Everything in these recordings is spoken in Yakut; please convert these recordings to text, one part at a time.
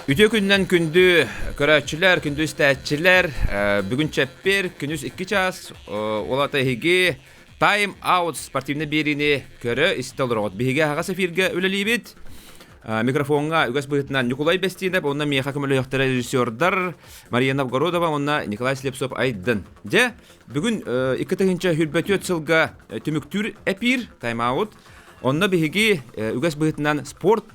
Үтүө күнүнэн күндү көрөөччүлэр, күндү истээччилэр. Бүгүн чэппиэр, күнүс 2 чаас. Ол аата эһиги Time Out спортивнай биэриини көрө истэ олороҕут. Биһиги аһаҕас эфиргэ үлэлиибит. Микрофоҥҥа үгэс быһыытынан Ньукулай Бэстиинэп уонна миэхэ көмөлөһүөхтэрэ режиссердар Мария Новгородова уонна Николай Слепцов Айдын. Дьэ, бүгүн 2024 сылга түмүктүүр эпир Time Out. Онно биһиги үгэс быһыытынан спорт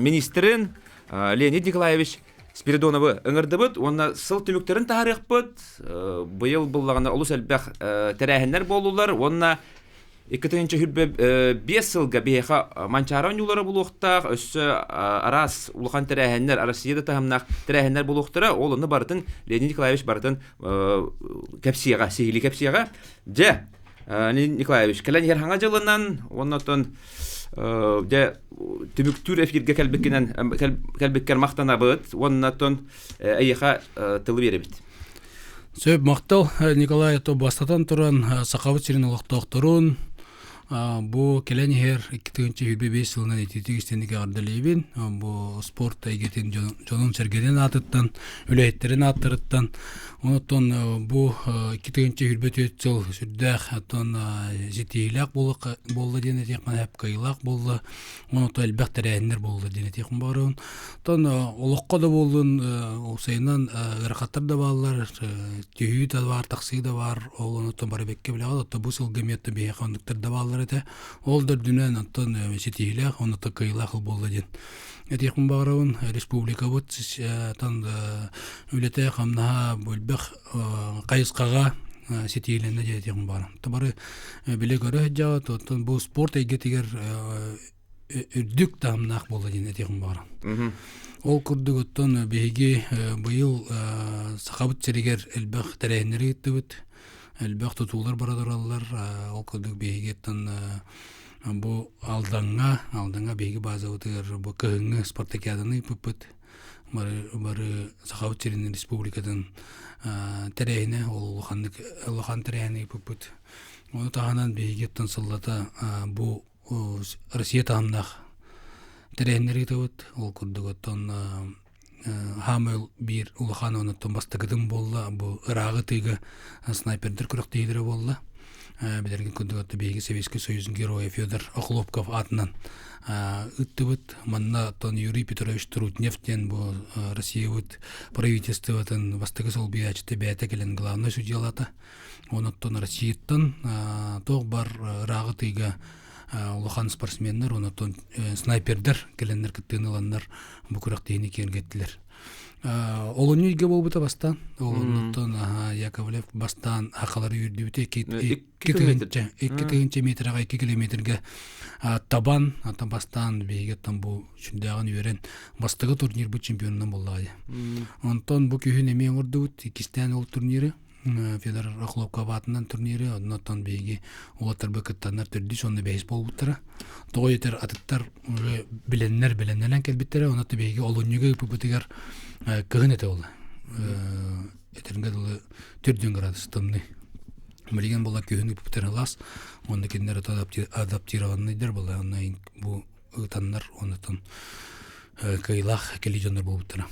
министрин Леонид Николаевич Спиридоновы ыҥырдыбыт уонна сыл түмүктэрин таһаарыахпыт. Быйыл буллаҕына олус элбэх тэрээһиннэр буоллулар уонна 2025 сылга биһиэхэ Манчаары оонньуулара булуохтаах, өссө араас улахан тэрээһиннэр, Россия да таһымнаах тэрээһиннэр буолуохтара. Ол онно барытын Леонид Николаевич барытын кэпсиэҕэ, сиһилии кэпсиэҕэ. Дьэ, Леонид Николаевич, кэлэн иһэр хаҥа дьылынан уонна оттон дьэ түмүктүүр эфиргэ кэлбиккинэн кэлбиккэр махтанабыт уонна оттон эйиэхэ тылы биэрэбит. Сөп махтал Николай то бастатан туран Сахабыт сирин олохтоохторун бу кэлэн иһэр 2025 сылынан итиитик истинник эҕэрдэлиибин. Бу спорт эйгэтин дьонун-сэргэтин аатыттан, үлэһиттэрин ааттарыттан Онтон бу 2024 сыл сүрдээх оттон ситиһиилээх буолла диэн этиэхпин сөп, кыайыылаах буолла. Онтон элбэх тэрээһиннэр буолла диэн этиэхпин баҕарабын. Оттон олоххо да буоллун, уопсайынан ыарахаттар да бааллар, түһүү да баар, тахсыы да баар. Ол онтон бары бэккэ билэҕит. Оттон бу сылга эмиэ оттон биһиэхэ оннуктар да бааллар этэ. Ол да үрдүнэн оттон ситиһиилээх, онтон кыайыылаах буолла диэн Этиэхпин баҕарабын, республикабыт тан үлэтэ хамнаһа элбэх хайысхаҕа ситиилэннэ диэн этиэхпин баҕарабын. Бары билэ-көрө сылдьаҕыт, оттон бу спорт эйгэтигэр үрдүк таһымнаах буолла диэн этиэхпин баҕарабын. Ол курдук оттон биһиги быйыл Сахабыт сиригэр элбэх тэрээһиннэри ыыттыбыт, элбэх тутуулар бара тураллар. Ол курдук биһиги оттон Бу Алдаҥҥа, Алдаҥҥа биһиги базабытыгар бу кыһыҥҥы спартакиаданы ыыппыппыт. Бары, бары Сахабыт сирин республикатын тэрээһинэ ол улаханнык улахан тэрээһини ыыппыппыт. Ону таһынан биһиги оттон сыллата бу Россия таһымнаах тэрээһиннэри ыытабыт. Ол курдук оттон хаамай биир улахан онуттан бастакытын буолла бу ырааҕы тыыга снайпердар күрэхтэһиилэрэ буолла билэргин курдук биһиги Советский Союз геройа Федор Охлопков аатынан ыттыбыт манна оттон Юрий Петрович Трутнев диэн бу Россиябыт правительствотын бастакы солбуйааччыта бэйэтэ кэлэн главнай судьялаата онуттан Россияттан туох бар ырааҕы тыыга улахан спортсменнар, онтон снайпердар кэлэннэр кыттыыны ыланнар бу күрэхтэһиини киэргэттилэр. Олунньу ыйга буолбута бастаан. Олуннуттан Яковлев бастаан хахалары үүрдүбүтэ 2 тыһыынча метрга 2 километрга табан ата бастаан биһиги бу сүрдээҕин үөрэн бастакы турнирбыт чемпионунан буоллаҕа. Онтон бу күһүн эмиэ оҥордубут иккистээн ол турниры Федор Охлопков аатынан турниры, оннуттан биһиги уолаттарбыт кыттаннар төрдүс уонна бэһис буолбуттара. Тоҕо диэтэр атыттар уже билэннэр бэлэмнэнэн кэлбиттэрэ, онон биһиги олунньуга ыыппыппытыгар кыһын этэ ол. Этэргэ дылы төрдүн градус тымныы. Билигин була күһүн ыыппыттар ылаас, уонна кинилэр адаптированныйдар була, онно бу ыытаннар оннуттан кыайыылаах кэлии дьоннор буолбуттара.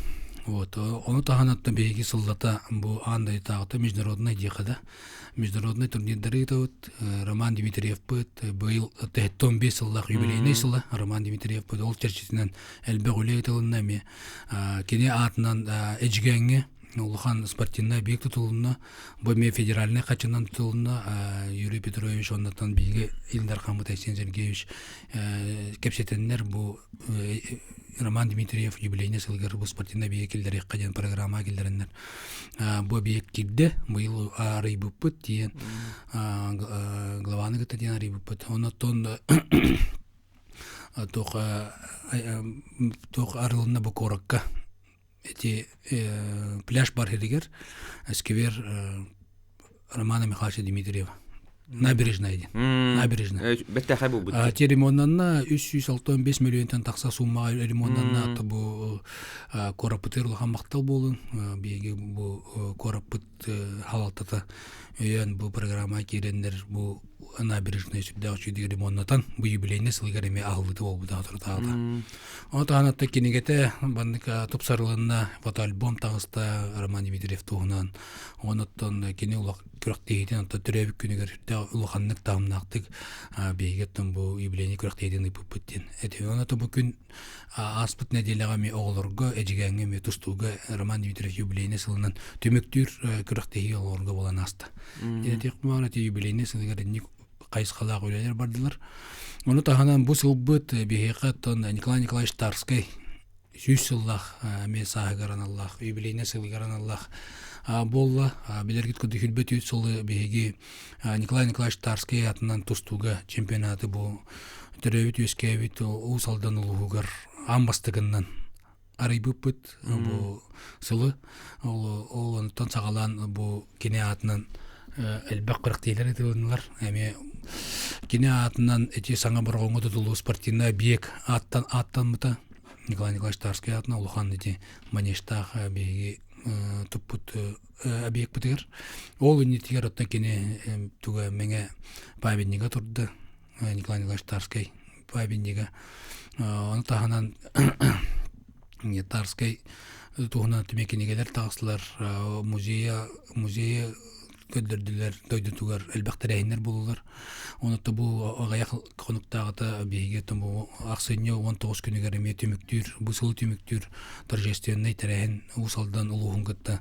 Вот. Ону таһынан биһиги сыллата бу аан дойдутааҕыта международнай диэхэ да международнай турнирдары ыытабыт. Роман Дмитриевпыт быйыл 15 сыллаах юбилейный сыла Роман Дмитриевпыт ол чэрчитинэн элбэх үлэ ыытылынна эмиэ. Кини аатынан Эдьигээҥҥэ улахан спортивнай объект тутулунна. Бу эмиэ федеральнай хачынан тутулунна. Юрий Петрович оннуттан биһиги Ил Дархаммыт Айсен Сергеевич кэпсэтэннэр бу Роман Дмитриев юбилейный сылыгар бу спортивный объект киллэриэххэ диэн программа киллэрэннэр бу объект киирдэ быйыл арыйбыппыт диэн главаны кытта диэн арыйбыппыт оннуттан туох туох арылынна бу куоракка ити пляж бар сиригэр сквер Романа Михайловича Дмитриева набережная диэн набережная бэртээхэй буолбут ти ремоннанна 365 миллионтан тахса суммаҕа ремоннанна бу куораппытыгар улахан махтал буолун биһиги бу куораппыт халалтата өйөөн бу программа киирэннэр бу Ол набережная сүрдээх үчүгэй ремоннатан бу юбилейный сылыгар эмиэ аһыллыыта буолбута соторутааҕыта. Ону таһынан кинигэтэ маннык тупсарылынна, фотоальбом таҕыста Роман Дмитриев туһунан. Онуттан кини улах күрэхтэһиитин оттон төрөөбүт күнүгэр сүрдээх улаханнык таһымнаахтык биһиги оттон бу юбилейный күрэхтэһиитин ыыппыппыт диэн этим. Онон бу күн ааспыт нэдиэлэҕэ эмиэ оҕолорго Эдьигээҥҥэ эмиэ тустууга Роман Дмитриев юбилейный сылынан түмүктүүр күрэхтэһии оҕолорго буолан ааста. Диэн эти юбилейный сылыгар инник хайысхалаах үлэлэр бардылар. Ону таһынан бу сылбыт биһиэхэ оттон Николай Николаевич Тарскай 100 сыллаах эмиэ сааһыгар аналлаах, юбилейный сылыгар аналлаах буолла. Билэргит курдук 23 сылы биһиги Николай Николаевич Тарскай аатынан тустууга чемпионаты бу төрөөбүт үөскээбит Уус Алдан улууһугар аан бастакыннан арыйбыппыт бу сылы. Ол, ол онтон саҕалаан бу кини аатынан элбэх күрэхтэһиилэр ыытылыннылар. Эмиэ кини аатынан эти саҥа Бороҕоҥҥо тутуллуу спортивный объект ааттан ааттаммыта. Николай Николаевич Тарскай аатынан улахан ити манежтаах биһиги туппут объекпытыгар. Ол иннитигэр оттон кини туга мэҥэ памятнига турда. Николай Николаевич Тарскай памятнига. Ону таһынан Тарскай туһунан түмэ кинигэлэр таҕыстылар. Музея музея көрдөрдүлэр, дойдутугар элбэх тэрээһиннэр буоллулар. Онуота бу аҕыйах хонуктааҕыта биһиги бу ахсынньы 19 күнүгэр эмиэ түмүктүүр, бу сылы түмүктүүр торжественнай тэрээһин Уус Алдан улууһун кытта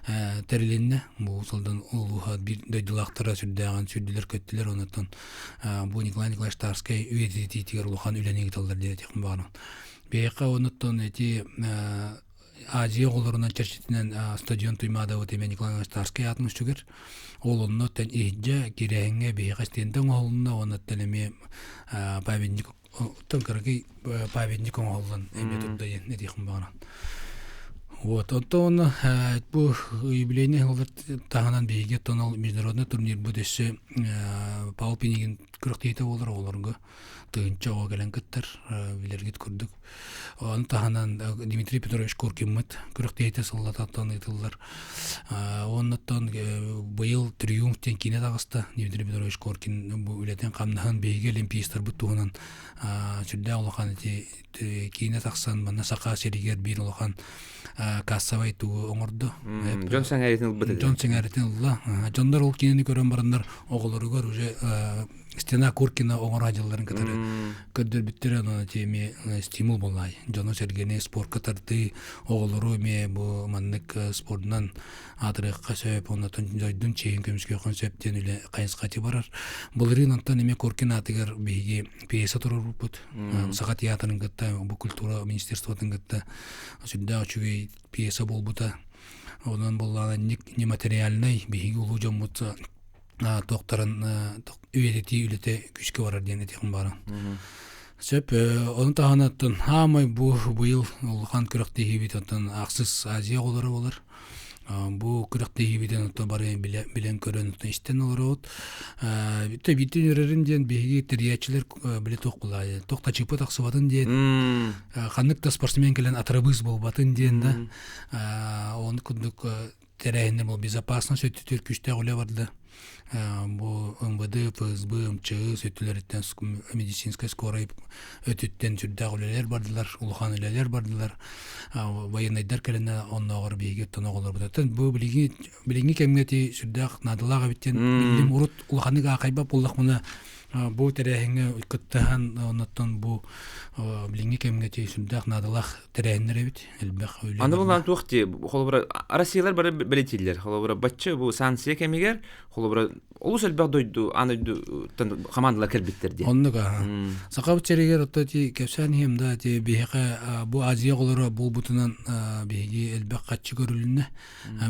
тэрилиннэ. Бу Уус Алдан улууһа биир дойдулаахтара сүрдээҕин сүүрдүлэр-көттүлэр. Онуттан бу Николай Николаевич Тарскай үйэтитиитигэр улахан үлэни ыыталлар диэн этиэхпин баҕарабын. Биһиэхэ онуттан эти Азия оҕолорунан чэрчитинэн стадион Туймаадабыт эмиэ Николай Иванович Тарскай аатын үсүгэр. Ол онно тэн иһдьэ кирэһиҥҥэ биһиэхэ стендэ оҥоһулунна уонна эмиэ памятник оттон кыракый памятник оҥоһуллан эмиэ турда диэн этиэхпин баҕаран. Вот, онтон бу юбилейный сыллар таһынан биһиги оттон ол международный турнирбыт өссө Павел Пинигин күрэхтэһиитэ буолар оҕолорго тыһыынча оҕо кэлэн кыттар билэргит курдук. Ону таһынан Дмитрий Петрович Коркиммыт күрэхтэһиитэ сыллататтан ыытыллар. Оннуттан быйыл «Триумф» диэн киинэ таҕыста. Дмитрий Петрович Коркин бу үлэтин-хамнаһын биһиги олимпиецтарбыт туһунан сүрдээх улахан ити киинэ тахсан манна Саха сиригэр биир улахан кассовай тугу оҥордо. Дьон сэҥээритин ылбыт. Дьон сэҥээритин ылла. Дьоннор ол кинини көрөн бараннар оҕолоругар уже Стена Куркина оҥоро дьылларын кытары көрдөрбүттэрэ онон ити эмиэ стимул буоллай. Дьону-сэргэни спорка тардыы, оҕолору эмиэ бу маннык спордунан аатырыахха сөп, оннотон дойдун чиэһин көмүскүөххүн сөп диэн үлэ хайысхати барар. Былырыын онтон эмиэ Коркин аатыгар биһиги пьеса туруорбуппут. Саха театрын кытта, бу культура министерствотын кытта сүрдээх үчүгэй пьеса буолбута. Онон буоллаҕына нематериальнай биһиги улуу дьоммут туохтарын үйэтитии үлэтэ күүскэ барар диэн этиэхим баара. Сөп, ону таһынан оттон хаамай бу быйыл улахан күрэхтэһиибит оттон ахсыс Азия оҕолоро буолар. Бу күрэхтэһиибитин оттон бары билэн көрөн оттон истэн олоробут. Бүтэ биирдин үөрэрим диэн биһиги тэрийээччилэр биле туох булаа туох да чыпы тахсыбатын диэн ханнык да спортсмен кэлэн атырабыыс буолбатын диэн да оны курдук тэрээһиннэр бу безопасность өттүтүгэр күүстээх үлэ барда. Бу МВД, ФСБ, МЧС өттүлэриттэн медицинскэй скорай өттүттэн сүрдээх үлэлэр бардылар, улахан үлэлэр бардылар. Военнайдар кэлэнэ оннооҕор биһиги оттон оҕолорбутуттан бу билиҥҥи билиҥҥи кэмҥэ ити сүрдээх наадалаах эбит диэн биллим. Урут улаханнык аахайбат буоллахпына бу тэрээһиҥҥэ кыттыһан оннуттан бу билиҥҥи кэмҥэ ити сүрдээх наадалаах тэрээһиннэр эбит элбэх үлэ Аны булан туох дии холобура Россиялар бары бэлитииллэр холобура бачча бу санкция кэмигэр холобура олус элбэх дойду аан дойдуттан хамаандалар кэлбиттэр диэн. Оннук аха. Сахабыт сиригэр отто ти кэпсээн иһим да ти биһиэхэ бу Азия оҕолоро буолбутунан биһиги элбэх хаччы көрүлүннэ.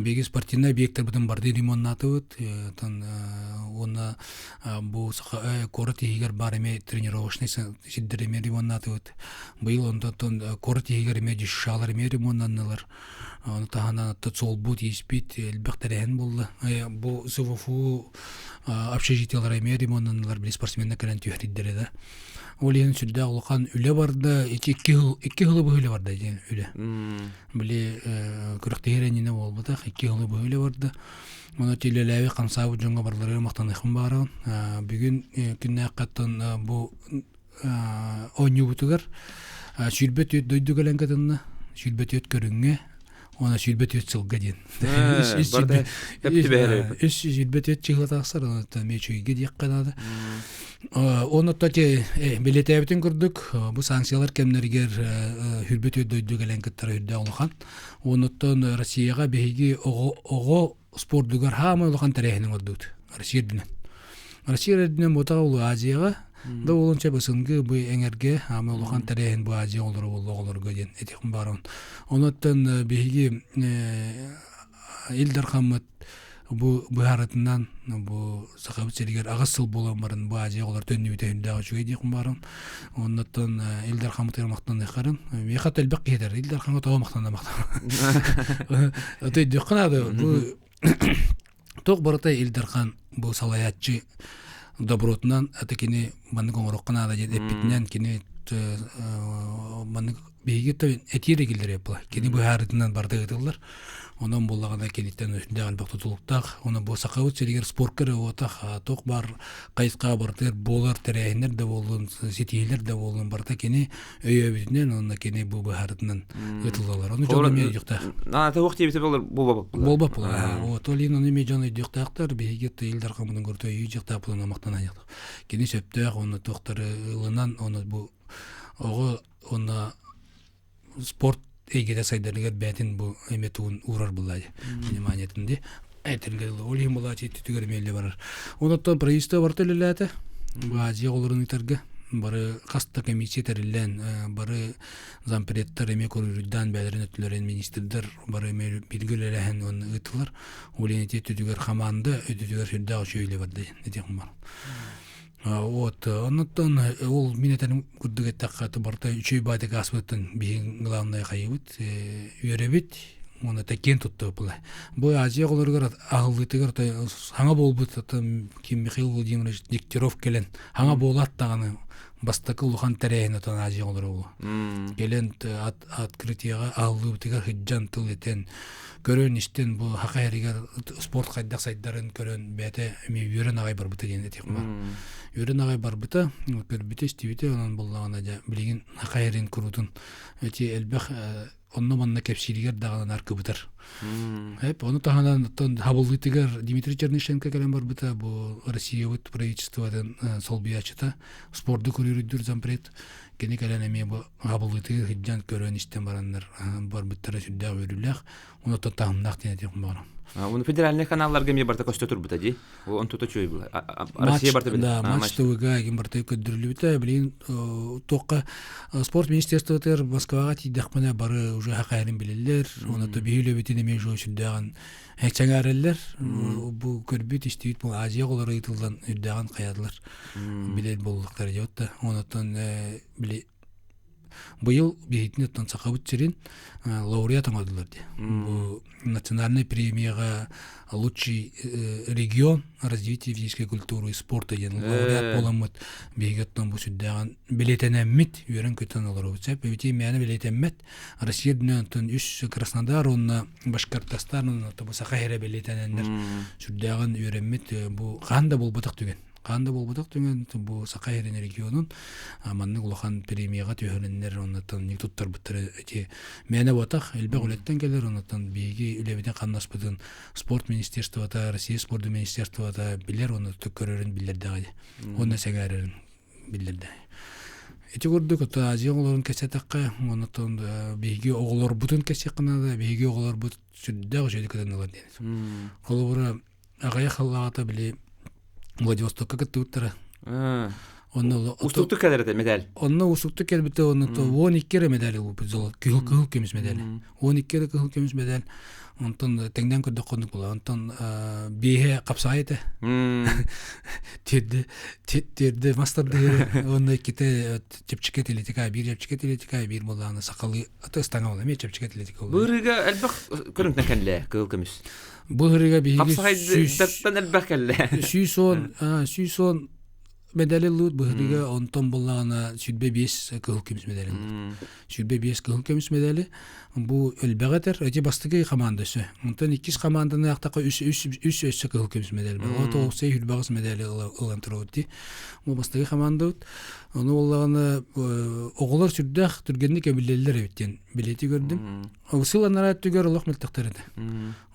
Биһиги спортивнай объектарбытын барды ремоннаатыбыт. Оттон уонна бу куорат иһигэр баар эмиэ тренировочный сирдэр эмиэ ремоннаатыбыт. Быйыл онтон куорат иһигэр эмиэ дьушалар эмиэ ремоннаннылар. Ону таһынан суолбут, ииспит элбэх тэрээһин буолла. Бу СВФУ общежитиелара эмиэ ремоннаннылар, били спортсменнар кэлэн түһэрдилэр да. Ол иһин сүрдээх улахан үлэ барда, ити 2 сылы быһа үлэ барда диэн үлэ. Били күрэхтэһэр иннинэ буолбатах, 2 сылы быһа үлэ барда. Ону үлэлээбит хамсаабыт дьоҥҥо барыларыгар махтаныахпын баҕарабын. Бүгүн күннээххэ бу оонньуубутугар 24 дойду кэлэн кытынна, 24 көрүҥҥэ, уонна 24 сылга диэн. 324 чыһыла тахсар, онон эмиэ үчүгэйгэ диэххэ наада. Онно билэтээбитин курдук, бу санкциялар кэмнэригэр 24 дойду кэлэн кыттара үрдээх улахан. Оннуттан Россияҕа биһиги оҕо спордугар хаамай улахан тэрээһини оҥордубут Россия үрдүнэн. Россия үрдүнэн буотаҕа улуу Азияҕа да уолунча бысынгы бу эҥэргэ хаамай улахан тэрээһин бу Азия оҕолоро буолла оҕолорго диэн этиэхпин баарон. Онуттан биһиги Ил Дархаммыт бу быһаарытынан бу Сахабыт сиригэр аҕыс сыл буолан баран бу Азия оҕолор төннүбүтэ үрдээх үчүгэй диэхпин баарым. Оннуттан Ил Дархаммытыгар махтаныаххарын. Миэхэ элбэх киһи этэр. Ил Дархаҥа тоҕо махтана махтана. Өйдүөххэ наада. Бу туох барыта Ил Дархан бу салайааччы добротунан аты кини маннык оҥоруохха наада диэн эппитинэн кини маннык биһиги этиир эгиллэр була. Кини быһаарытынан барыта ыытыллар. Онон буоллаҕына киниттэн үрдээх элбэх тутулуктаах. Онон бу Сахабыт сиригэр спорка эрэ буотах, туох баар хайысхаҕа барытыгар буолар тэрээһиннэр да буоллун, ситиһиилэр да буоллун барыта кини өйөөбүтүнэн уонна кини бу быһаарытынан ыытыллаллар. Ону дьон эмиэ өйдүөхтээх. Наата туох диэбитэ буолар буолбат буолар. Буолбат буолар. Вот ол иһин ону эмиэ дьон өйдүөхтээхтэр. Биһиги Ил Дархаммытын көртө өйүү буолан махтанан Кини сөптөөх уонна туохтары ылынан оны бу оҕо уонна спорт эйгэтэ сайдарыгар бэйэтин бу эме тугун уурар булла вниманиетын ди этэргэ дылы ол иһин булаачы түтүгэр эмиэ барар онуттан правительство барыта үлэлээтэ бу Азия оҕолорун ыытарга бары хас да комиссия тэриллэн бары зампредтар эмиэ көрүрүйдээн бэйэлэрин өттүлэрин министрдэр бары эмиэ бииргэ үлэлэһэн уонна ыыттылар ол иһин ити өттүтүгэр хамаанда өттүтүгэр сүрдээх үчүгэй үлэ барда этиэхим бар Вот, оннуттан ол мин этэрим курдук эттэххэ, барыта үчүгэй баайдык ааспытыттан биһиги главное хайыбыт, үөрэбит уонна киэн туттабыт. Бу Азия оҕолоругар аһыллыытыгар саҥа буолбут ким Михаил Владимирович Дегтярев кэлэн хаҥа буолаат даҕаны бастакы улахан тэрээһин отон Азия оҕолоро буолуо. Кэлэн открытиеҕа аһыллыыбытыгар сылдьан тыл этэн көрөн-истэн бу саха эригэр спорт хайдах сайдарын көрөн бэйэтэ эмиэ үөрэн аҕай барбыта диэн этиэх баар. Үөрэн аҕай барбыта, көрбүтэ, истибитэ, онон буллаҕына дьэ билигин саха эрин куруутун эти элбэх онно-манна кэпсииригэр даҕаны наар кыбытар. Эп, ону таһынан оттон хабыллыытыгар Дмитрий Чернышенко кэлэн барбыта, бу Россиябыт правительствотын солбуйааччыта, спорду көрүүрүйдүүр зампред. Кини кэлэн эмиэ бу хабыллыытыгар сылдьан көрөн-истэн бараннар барбыттара сүрдээх үөрүүлээх, онуттан таһымнаах диэн этиэх баҕарам. Уну федеральный каналларга эмиэ барыта көстө турбута дии. Он тута чуй була. Россия барыта билэр. Да, матч ТВ-га эгин барыта көрдөрүлүбүтэ. Билигин туохха спорт министерствотыгар Москваҕа тиийдэхпинэ бары уже хакайрын билэллэр. Онно биһи үлэбитин эмиэ уже сүрдээҕин чэҥээрэллэр. Бу көрбүт, истибит бу Азия оҕолоро ыытыллан үрдээҕин хайадылар. Билэр буоллахтара диэбит да. Онуттан били быйыл биһитин оттон Сахабыт сирин лауреат оҥордулар дии. Бу национальнай премияҕа лучший регион развития физической культуры и спорта диэн лауреат буоламмыт биһиги оттон бу сүрдээҕин билиэтэнэммит үөрэн-көтөн олоробут. Сөп эбити мээнэ билиэтэммэт. Россия үрдүнэн оттон үс Краснодар уонна Башкортостан уонна бу Саха сирэ билиэтэнэннэр сүрдээҕин үөрэммит бу хаһан да буолбатах түгэн. Хаан да буолбатах түгэн бу Саха сирин регионун маннык улахан премияҕа түһэриннэр оннуттан туттарбыттара ити мээнэ буотах элбэх үлэттэн кэлэр оннуттан биһиги үлэбитин хамнаспытын спорт министерствота Россия спорду министерствота билэр оннуттан көрөрүн биллэрдэҕэ уонна сэҥээрэрин биллэрдэ ити курдук ото Азия оҕолорун кэпсэтэххэ оннуттан биһиги оҕолорбутун кэпсиэххэ наада биһиги оҕолорбут сүрдээх үчүгэйдик кытыннылар диэн холобура аҕыйах сыллааҕыта били Владивостокка кыттыбыттара. Онно устуктук кэлэр этэ медаль. Онно устуктук кэлбитэ онно 12 эрэ медаль ылбыт золото кыһыл кыһыл көмүс медаль. 12 эрэ кыһыл көмүс медаль. Онтон тэҥнээн көрдөххө оннук буолар. Онтон биэһэ хапсаҕай этэ. Тиэрдэ тиэрдэ мас тардыһыы уонна иккитэ чэпчэки атлетика биир чэпчэки атлетика биир буоллаҕына сахалыы аты ыстаҥа буолла эмиэ чэпчэки атлетика буолла. Быырыыга элбэх көрүҥтэн кэллэ кыһыл көмүс. Бу ырыга биһиги Хапсаҕайдартан элбэх кэллэ. 110 110 медали ыллыбыт быһыыга онтон буллаҕына 25 кыһыл көмүс медали ыллыбыт. 25 кыһыл көмүс медали бу элбэҕи этэр. Эти бастакы команда өссө. Онтон иккис команданы аахтахха үс үс үс өссө кыһыл көмүс медаль бар. Ол тоҕус хүрбэҕис медали ылан турабыт дии. Бу бастакы командабыт. Ону буоллаҕына оҕолор сүрдээх түргэнник эбиллэллэр эбит диэн билиэти көрдүм. Сыл анараа өттүгэр олох мөлтөхтөр этэ.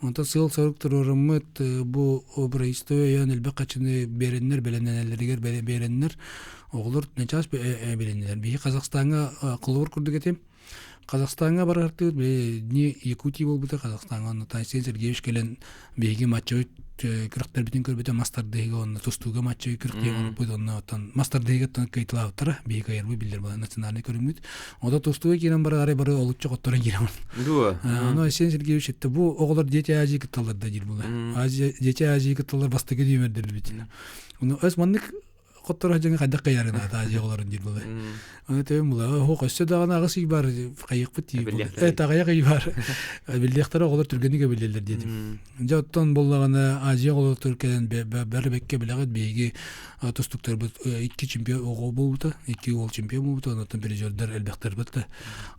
Онтон сыал-сорук туруораммыт бу правительство өйөөн элбэх хачыны биэрэннэр, бэлэмнэнэллэригэр биэрэннэр оҕолор начаас билиннилэр. Биһи Казахстаҥҥа холобур курдук этим. Казахстаҥҥа барартыыр Дни Якутии буолбута Казахстаҥҥа онно Тайсен Сергеевич кэлэн биһиги матчабыт күрэхтэрбитин көрбүтэ мас тардыһыыга онно тустууга матчы күрэхтиэ оҥорбут онно оттон мас тардыһыыга оттон кыйтылаабыттара биһиги кыайарбыт биллэр буолан национальнай көрүҥмүт ото тустууга киирэн бары арай бары олуччу хотторон киирэн Дуо? Ону Айсен Сергеевич этте бу оҕолор Дети Азии кытталлар да диир була. Азия Дети Азии кытталлар бастакы нүөмэрдэрбит. Ону өс маннык хотторо дьаҥы хайдах кыйарын аата Азия оҕолорун диир була. Аны төбөм була оһох өссө даҕаны аҕыс ый бар хайыахпыт дии була. Таҕайах ый бар. Биллиэхтэрэ оҕолор түргэнник эбиллэллэр диэтим. Дьэ оттон буоллаҕына Азия оҕолор кэлэн бары бэккэ билэҕит биһиги тустуктарбыт икки чемпион оҕо буолбута, икки уол чемпион буолбута, онтон призердар элбэхтэр да.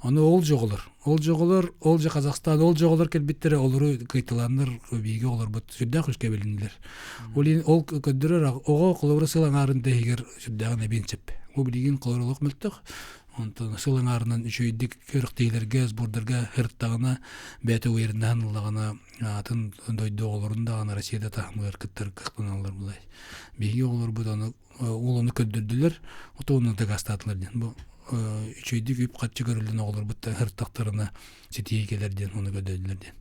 Аны ол дьоҕолор, ол дьоҕолор, ол же Казахстан, ол дьоҕолор кэлбиттэрэ олору кыйталааннар биһиги оҕолорбут сүрдээх үскэ билиннилэр. Ол ол көрдөрөр оҕо холобура сыл аҥаарын да иһигэр сүрдээҕин эбиэн сөп. Бу билигин холобура олох мөлтөх. Онтон сыл аҥаарынан үчүгэйдик күрэхтэһиилэргэ, сбордарга сырыттаҕына, бэйэтэ уйарыннаһан ыллаҕына, атын дойду оҕолорун даҕаны Россияда таһымыгар кыттар кыахтаналлар булай. Биһиги оҕолорбут аны ол ону көрдөрдүлэр, ото ону дакаастаатылар диэн. Бу үчүгэйдик үп-харчы көрүллэн оҕолорбут сырыттахтарына ситиһии кэлэр диэн ону көрдөрдүлэр диэн.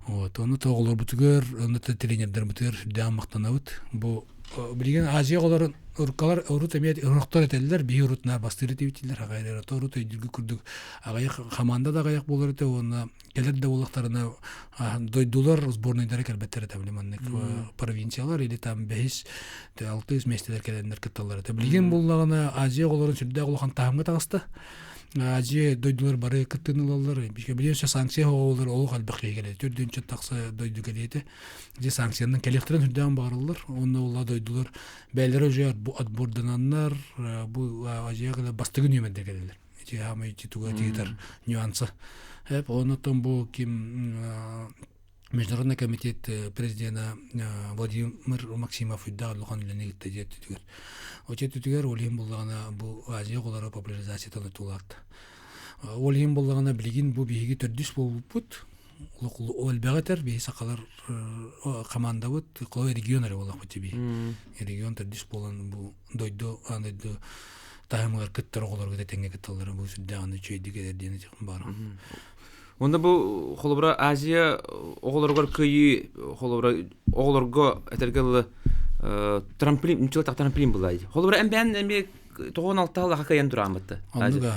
Вот, ону то оҕолорбутугар, ону то тренердэрбитигэр сүрдээх махтанабыт. Бу билигин Азия оҕолорун уруккалар урут эмиэ урохтор этэллэр, биһи урут наар бастыыр этибитиллэр, аҕайар урут өйдүүргү курдук аҕыйах хамаанда да аҕыйах буолар этэ уонна кэлэр да буоллахтарына дойдулар сборнайдара кэлбэттэр этэ били маннык провинциялар или там бэһис алтыс миэстэлэр кэлэннэр кытталлар этэ. Билигин буллаҕына Азия оҕолорун сүрдээх улахан таһымҥа таҕыста. Азия дойдулар бары кыттыыны ылаллар. Билигин санкция оҕолор олох элбэх киһи кэлэр. Төрдүнчэ тахса дойду кэлиэтэ. Дьэ санкциянан кэлиэхтэрин сүрдээҕин баҕараллар. Онно ула дойдулар бэйэлэрэ уже отбордананнар бу Азия бастакы нүөмэрдэр кэлэллэр. Ити хаамай ити туга тиитэр нюанса. Эп онотон бу ким Международный комитет президена Владимир Максимов үйдээх улахан үлэни ыытта диэт түтүгэр. Оче түтүгэр ол иһин буллаҕына бу Азия оҕолоро популяризациятын тулаатта. Ол иһин буллаҕына билигин бу биһиги төрдүс буолбуппут. Элбэҕи этэр биһи сахалар командабыт холой регион эрэ буоллахпыт би. Регион төрдүс буолан бу дойду аан дойду таһымыгар кыттар оҕолорго тэҥҥэ кытталлара бу сүрдээҕин үчүгэйдик этэр диэн этиэхпин баҕарабын. Онно бу холобура Азия оҕолоругар кыайыы холобура оҕолорго этэргэ дылы трамплин ничего так трамплин была. Холобура эн эмиэ тоҕон алта алаха кыайан турааммытты.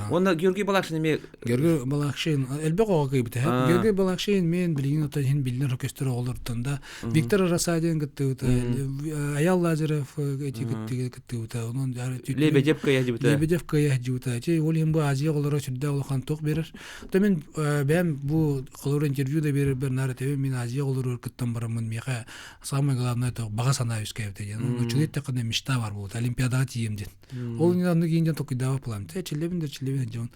Уонна Георгий Балакшин эмиэ Георгий Балакшин элбэх оҕо кыайбыта. Георгий Балакшин мен билигин оттон иһин биллэр көстөр оҕолортон да Виктор Рассадин кыттыбыта, Аял Лазарев эти кыттыбыта, онон Лебедев кыайа Лебедев кыайа дьыбыта. Ти ол иһин бу Азия оҕолоро сүрдээх улахан туох берер. То мен бэйэм бу холобур интервью да берер наар этебин мин Азия оҕолоругар кыттан бараммын миэхэ самое главное то баҕа санаа үскээбитэ диэн. Учугэй эттэххинэ мечта бар буолбут Олимпиадаҕа тиийиэм диэн. Ол иннинэ оннук иин диэн толкуйдаабат буолаам. Тэ чиллэбин да чиллэбин дьон.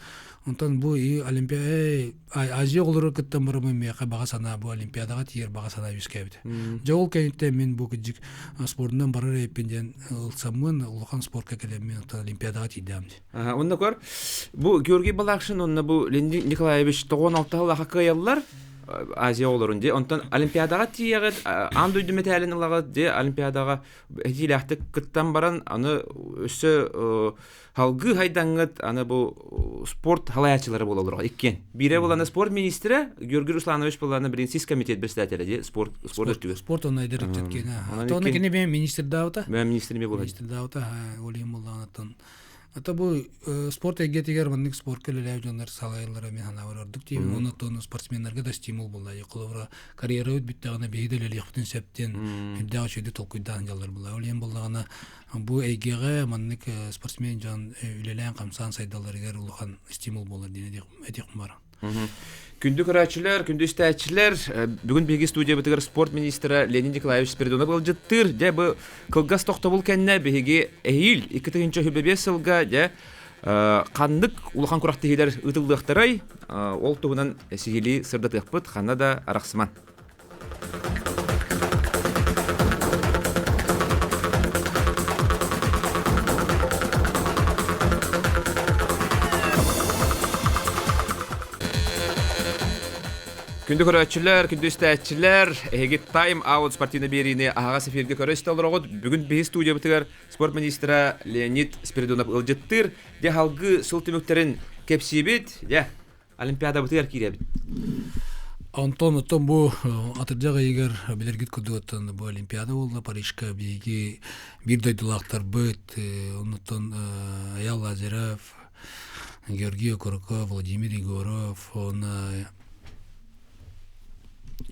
Онтон бу и Олимпиада Азия оҕолоро кыттан бараммын миэхэ баҕа санаа бу Олимпиадаҕа тиийэр баҕа санаа үөскээбитэ. Дьэ ол кэнниттэн мин бу кырдьык спордунан барар эбиппин диэн ылсаммын улахан спортка кэлэммин оттон Олимпиадаҕа тиийдэҕим дии. Онно көр, бу Георгий Балакшин онно бу Леонид Николаевич тоҕон алтаһылаха кыайаллар Азия оҕолорун дии. Онтон Олимпиадаҕа тиийэҕит, аан дойду мэтээлин ылаҕыт дии Олимпиадаҕа этиилээхтик кыттан баран аны өссө халгыы хайдаҥҥыт аны бу спорт халайааччылара буолаллар иккиэн. Биирэ буланы спорт министрэ Георгий Русланович буланы билин сис комитет председателя дии спорт спорт өттүгэр. Спорт онно эдэр ыччат киэнэ. Тоны кини бэйэм министр даабыта. Бэйэм министр эмиэ буолар. Министр даабыта ол иһин буллаҕынаттан Ата бу спорт эйгэтигэр маннык спортка үлэлээбит дьоннор салайаллара мин санаабар ордук диибин. Уонна оттон спортсменнарга да стимул буолла. Холобура карьерабыт бүттэҕинэ биһиги да үлэлиэхпитин сөп диэн үрдээх үчүгэйдик толкуйдаан дьаллар буолла. Ол иһин буоллаҕына бу эйгэҕэ маннык спортсмен дьон үлэлээн-хамсаан сайдалларыгар улахан стимул буолар диэн этиэхпин баҕарабын. Күндү көрөөччүлэр, күндү истээччилэр, бүгүн биһиги студиябытыгар спорт министрэ Леонид Николаевич Спиридонов ыалдьыттыыр. Дьэ, бу кылгас тохтобул кэннэ биһиги эһиил 2025 сылга дьэ ханнык улахан күрэхтэһиилэр ыытыллыахтарай, ол туһунан сиһилии сырдатыахпыт, ханна да арахсыман. Күндү көрөөччүлэр, күндү истээччилэр, эһиги Time Out спортивный биэриини аһаҕас эфиргэ көрө истэ олороҕут. Бүгүн биһи студиябытыгар спорт министрэ Леонид Спиридонов ыалдьыттыыр. Дьэ, салгыы сыл түмүктэрин кэпсиибит. Дьэ, Олимпиадабытыгар киирэбит. Онтон оттон бу атырдьах ыйыгар билэргит курдук бу Олимпиада буолла Парижка биһиги биир дойдулаахтарбыт оннуттан Аял Лазарев, Георгий Окороков, Владимир Егоров, уонна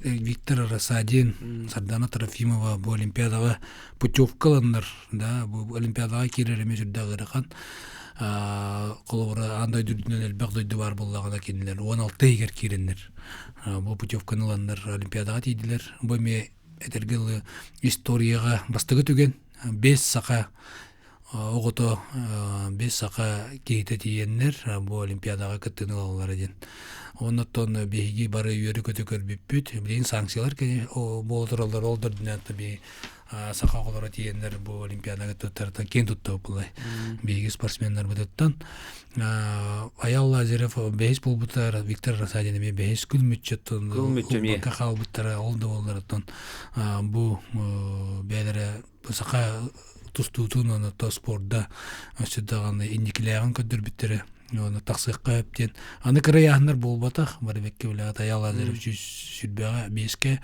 Виктор Рассадин, Сардана Трофимова бу Олимпиадаҕа путевка ыланнар, да, бу Олимпиадаҕа киирэр эмиэ сүрдээх ыарахан. Холобура, аан дойду үрдүнэн элбэх дойду баар буоллаҕына кинилэр 16 иһигэр киирэннэр бу путевканы ыланнар Олимпиадаҕа тиийдилэр. Бу эмиэ этэргэ дылы историяҕа бастакы түгэн. Бэс саха оҕото бэс саха киһитэ тиийэннэр бу Олимпиадаҕа кыттыыны ылаллара диэн. Оннуттан биһиги бары үөрэ-көтө көрбүппүт. Билигин санкциялар буола тураллар. Ол да үрдүнэн биһиги саха оҕолоро тиийэннэр бу Олимпиадаҕа кыттыбыттарыттан киэн туттабыт биһиги спортсменнарбытыттан. Аял Лазарев бэһис буолбуттар, Виктор Рассадин эмиэ бэһис күл мүччөттөн ылбакка хаалбыттара. Ол да буолларыттан бу бэйэлэрэ саха тустуутун уонна спорда өссө даҕаны инникилээҕин көрдөрбүттэрэ уонна тахсыахха сөп диэн аны кырайааһыннар буолбатах бары бэккэ билэҕит Аял Лазарев 125 биэскэ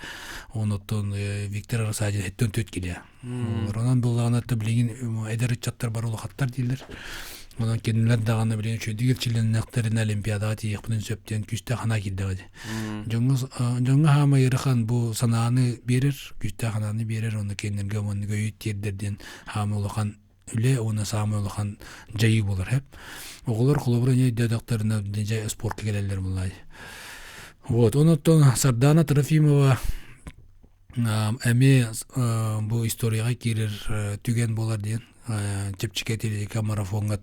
онуттан Виктор Рассадин 74 килэ онон буоллаҕына билигин эдэр ыччаттар бары улахаттар дииллэр онон кинилэр даҕаны билигин үчүгэйдик эрчиллэннэхтэринэ олимпиадаҕа тиийиэхпитин сөп диэн күүстээх санаа киирдэҕэ дии Дьоҥҥо дьоҥҥо хаама ыарахан бу санааны биэрэр, күүстээх санааны биэрэр уонна кинилэргэ уонна өйү тиэрдэр диэн хаама улахан үлэ уонна саамай улахан дьайыы буолар хэп. Оҕолор холобура не өйдөөтөхтөрүнэ дьэ спорка кэлэллэр буллай. Вот, онуттан Сардана Трофимова эмиэ бу историяҕа киирэр түгэн буолар диэн чэпчэки атлетика марафоҥҥа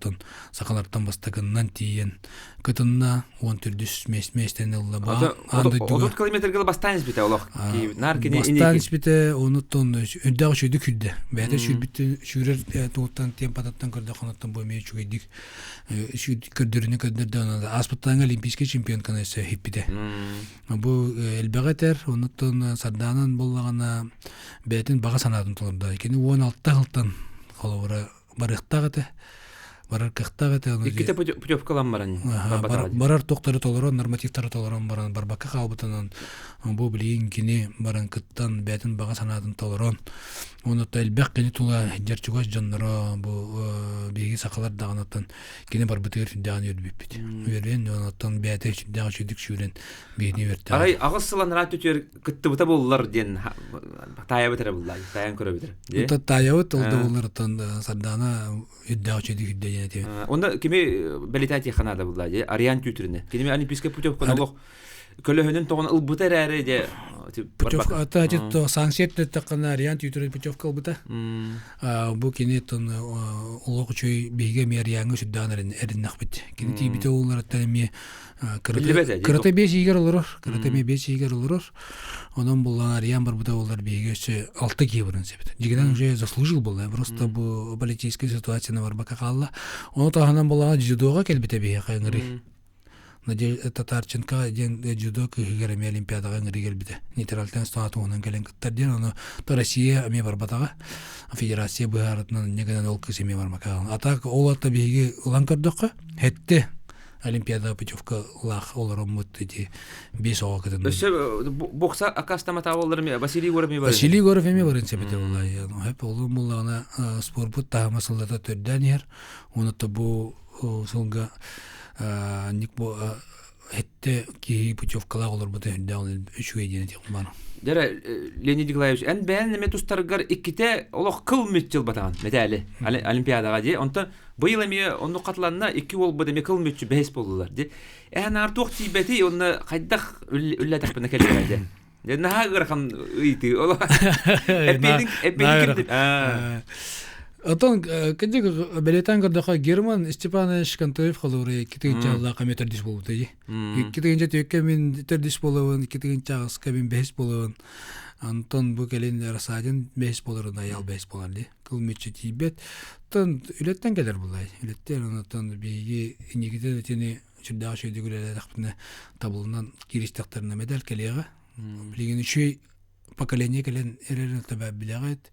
сахалартан бастакыннан тиийэн кытынна 14 миэстэни ылла аан дойдуга 30 километрга бастаан испитэ олох наар кини бастаан испитэ онуттан үрдээх үчүгэйдик сүүрдэ бэйэтэ сүүрбүттэн сүүрэр тугуттан темпатыттан көрдөххө онуттан бу эмиэ үчүгэйдик көрдөрүнү көрдөрдө ааспыттааҥы олимпийский чемпионканы өссө хиппитэ Бу элбэҕи этэр, онуттан Сардаанан буоллаҕына бэйэтин баҕа санаатын толордо. Кини 16 сылтан холобура барыахтаах этэ. Барар кыахтаах этэ. Иккитэ путевкалан баран барар туохтары толорон, нормативтары толорон баран барбакка хаалбытынан бу билигин кини баран кыттан бэйэтин баҕа санаатын толорон онуттан элбэх кини тула дьэр чугас дьонноро бу биһиги сахалар даҕанаттан кини барбытыгар сүрдээҕин үөрбүппүт. Үөрэн, оттон бэйэтэ сүрдээх үчүгдүк сүүрэн биһини үөртэ. Арай аҕыс сыл анараа өттүтүгэр кыттыбыта буоллар диэн таайабыт эрэ булла, таайан көрөбүт эрэ. Таайабыт ол да буоллар оттон Сардаана үрдээх үчүгдүк үрдэ диэн этибит. Онно кими бэлитээ тиэхэ наада булла дии Ариан Тютрины. Киними олимпийскай путевканы олох көлөһүнүн тоҕон ылбыта эрээри дьэ путевка ата санкция эттэххинэ Ариан Тютрин путевка ылбыта. Бу кини тон олох үчүгэй биһиги эмиэ Ариаҥҥа сүрдээх эриннэхпит. Кини тиийбитэ уулларыттан эмиэ кырата биэс иһигэр олорор, кырата эмиэ биэс иһигэр олорор. Онон буллан Ариан барбыта буоллар биһиги өссө алта киһи баран сөбүт. Дьигинэн уже заслужил буолла. Просто бу политическая ситуацияны барбакка хаалла. Ону таһынан буллаҕа дзюдоҕа кэлбитэ биһиэхэ ыҥырыы. Татарченко диэн дзюдо кыыһыгар эмиэ Олимпиадаҕа ыҥырыы кэлбитэ. Нейтральтан туһунан кэлэн кыттар диэн, ону то Россия эмиэ барбатаҕа. Федерация быһаарытынан инньэ гынан ол кыыс эмиэ барбакаҕа. А так ол атта биһиги ылан көрдөххө, һэтте Олимпиада путевка лаах олороммут ити биэс оҕо кытынна. Өссө бокса аккаастаматаабаллар эмиэ Василий Егоров эмиэ барын. Василий Егоров эмиэ барын сэбитэ буолла. Хэп олуун буллаҕына спорпут таһыма сыллата төрдөөн иһэр. Уонна бу сылга ник бу Хетте киһи путевкалаах олорбута үрдээх үчүгэй диэн этиэх баар. Дьэрэ, Леонид Николаевич, эн бэйэн эме тустаргар иккитэ олох кыл мүччү ылбатаҕын мэтээли Олимпиадаҕа дии. Онтон быйыл эмиэ оннук хатыланна икки уолбут эмиэ кыл мүччү бэһис буоллулар дии. Эһэн аар туох тиийбэтий онно хайдах үллэтэхпинэ кэлиэҕэй дии. Дьэ наһаа ыарахан ыйытыы. Ол эппиэтин эппиэтин ким Отон кырдьык бэлиэтээн көрдөххө Герман Степанович Контоев холобура 2 тыһыынча эмиэ төрдүс буолбута дии. 2 тыһыынча 4-кэ мин төрдүс буолабын, 2 тыһыынча 8-ка мин бэһис буолабын. Антон бу кэлин Рассадин бэһис буоларын Аял бэһис буолар дии. Кыл мүччү тиийбэт. Оттон үлэттэн кэлэр булай. Үлэттэн онтон биһиги инникитин итини сүрдээх үчүгэйдик үлэлээтэхпинэ табылынан кииристэхтэринэ мэдэл кэлиэҕэ. Билигин үчүгэй поколение кэлэн эрэрин табаа билэҕит.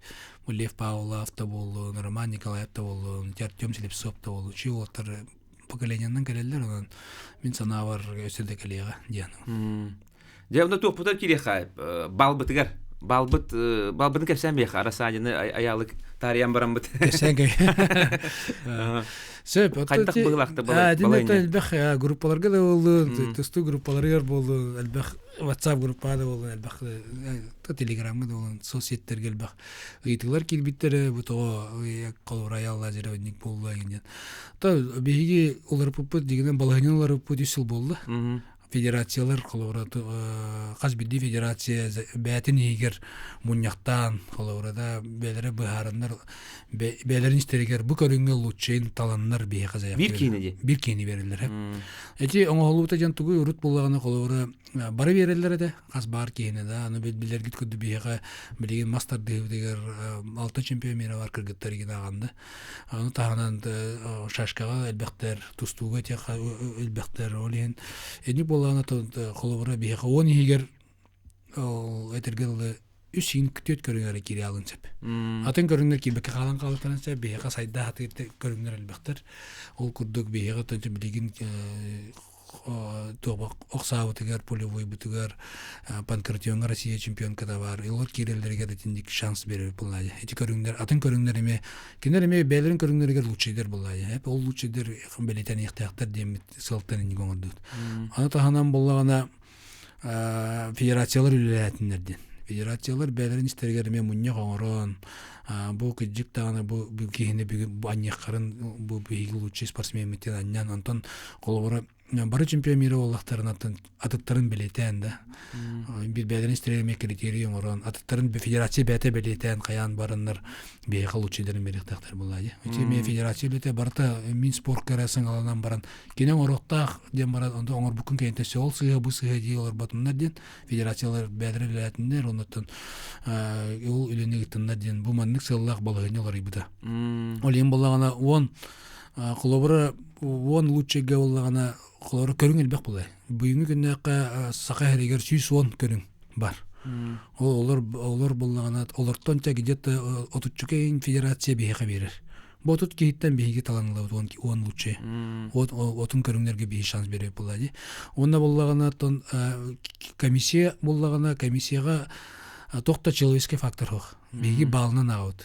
Бу Лев Павлов да буоллун, Роман Николаев да буоллун, Артем Слепцов да буоллун, үчүгэй уолаттар поколениенан кэлэллэр, онон мин санаабар өссө да кэлиэҕэ диэн. Дьэ, онно туохпутар киириэххэ балбытыгар балбыт балбытын кэпсээн биэхэ Арасаадьыны айаалык таарыйан бараммыт. Кэпсээн кэй. Сөп. Хайдах быһылаахта балай элбэх группаларга да буоллун, тустуу группаларыгар буоллун, элбэх WhatsApp группаҕа да буоллун, элбэх Телеграмҥа да буоллун, соцсеттерге элбэх ыйытыылар киирбиттэрэ, бу тоҕо холобура Айаал Лазаревник буолла диэн. То биһиги уларыппыппыт дигинэн балаһыанньаны уларыппыт үс сыл буолла. Федерациялар холобура хас биирдии федерация бэйэтин иһигэр мунньахтаан холобура да бэйэлэрэ быһаараннар бэйэлэрин истэригэр бу көрүҥҥэ лучшайын таланнар биһиэхэ заявка биир киини дии биир киини берэллэр эти оҥоһуллубута дьон тугуй урут буллаҕына холобура бары биэрэллэр этэ хас баар киһини да аны билэргит курдук биһиэхэ билигин мас тардыһыыбытыгар алта чемпион мира бар кыргыттар игин аҕанды Ону таһынан шашкаҕа элбэхтэр, тустууга этиэххэ элбэхтэр. Ол иһин инник буоллаҕына холобура биһиэхэ 10 иһигэр ол этэргэ дылы үс иин түөрт көрүҥ эрэ киирэ алын сөп. Атын көрүҥнэр киирбэккэ хаалан хаалыктарын сөп. Биһиэхэ сайда сатыыр көрүҥнэр элбэхтэр. Ол курдук биһиэхэ билигин охсаабытыгар, полевойбутугар Панкратионҥа Россия чемпионката баар. Олор киирэллэригэр итинник шанс биэрэр буоллаайа. Ити көрүҥнэр, атын көрүҥнэр эмиэ, кинилэр эмиэ бэйэлэрин көрүҥнэригэр лучшайдар буоллаайа. Ол лучшайдар бэлиэтэниэхтээхтэр диэммит сыалтан инник оҥордубут. Аны таһынан буоллаҕына федерациялар үлэлээтиннэр диэн. Федерациялар бэйэлэрин истэригэр эмиэ мунньах оҥорон, бу кырдьык даҕаны бу киһини бүгүн бу анньыаххарын бу биһиги лучший спортсмеммитин анньан онтон холобура бары чемпион мира буоллахтарына атыттарын бэлиэтээн да биир бэйэлэрин истэригэр эмиэ критерий оҥорон атыттарын федерация бэйэтэ бэлиэтээн хайаан бараннар биһиэхэ лучшийдарын биэриэхтээхтэр буоллаа дии ити эмиэ федерация үлэтэ барыта мин спортка эрэ сыҥаланан баран кини оҥоруохтаах диэн баран онто оҥорбуккун кэнниттэн ол сыыһа бу сыыһа дии олорботуннар диэн федерациялар бэйэлэрэ үлэлээтиннэр оннуттан ол үлэни ыыттыннар диэн бу маннык сыаллаах балаһыанньа уларыйбыта. Ол иһин буоллаҕына 10 холобура 10 лучшайга буоллаҕына холобура көрүҥ элбэх буолар. Бүгүҥҥү күннээххэ Саха сиригэр 110 көрүҥ бар. Ол олор олор буоллаҕына олортон где-то отуччука федерация биһиэхэ биэрэр. Бу 30 киһиттэн биһиги талан ылабыт 10 лучший. Отун көрүҥнэргэ биһи шанс берет буолла дии. Уонна буоллаҕына оттон комиссия буоллаҕына комиссияҕа туох да человеческий фактор суох. Биһиги баллынан аҕабыт.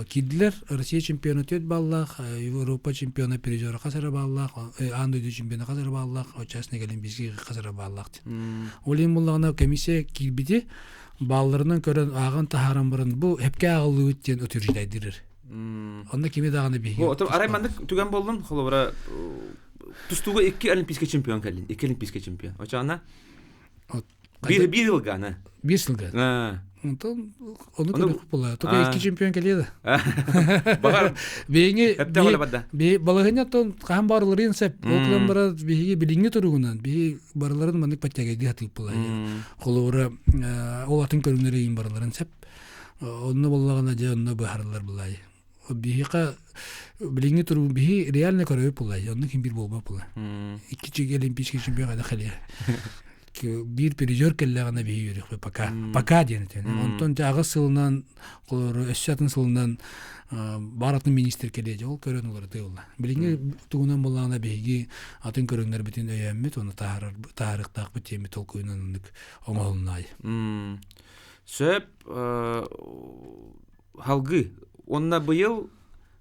Киирдилэр Россия чемпиона 4 баллаах, Европа чемпиона призера хас эрэ баллаах, аан дойду чемпиона хас эрэ баллаах, частный кэлин хас эрэ баллаах. Ол иһин буоллаҕына комиссия киирбити балларынан көрөн ааҕан таһааран баран бу эпкэ ааҕыллыбыт диэн утверждайдырыр. Онно кими даҕаны биһиги Отом арай маннык түгэн боллун, холобура тустууга икки олимпийский чемпион кэллин, икки олимпийский чемпион. Очоона биир биир сылга аны. Биир сылга. Онтон ону көрөх була. Только икки чемпион кэлиэ да. Багар Биһиги балаһыня тон хаһан барыларын сеп. Ол кылан бара биһиги билиҥҥи туругунан биһи барыларын маннык подтягайдыы хатыып була. Холобура ол атын көрүҥнэри иин барыларын сеп. Онно буоллаҕына дьэ онно быһаарыллар булаай. Биһиэхэ билиҥҥи туругу биһи реально көрөбүт булаай. Онно ким биир буолбат була. Икки чиги олимпийский чемпион хайдах кэлиэ. Биир призер кэллэҕинэ биһи үөрүөхпүт пока. Пока диэн этэн. Онтон дьэ аҕыс сылынан холобура өссө атын сылынан баар атын министр кэлиэ дьэ ол көрөн уларытыы буолла. Билиҥҥи тугунан буоллаҕына биһиги атын көрүҥнэрбитин өйөөммүт уонна таһаарар таһаарыахтаахпыт диэммит толкуйунан оннук оҥоһулуннаай. Сөп халгыы уонна быйыл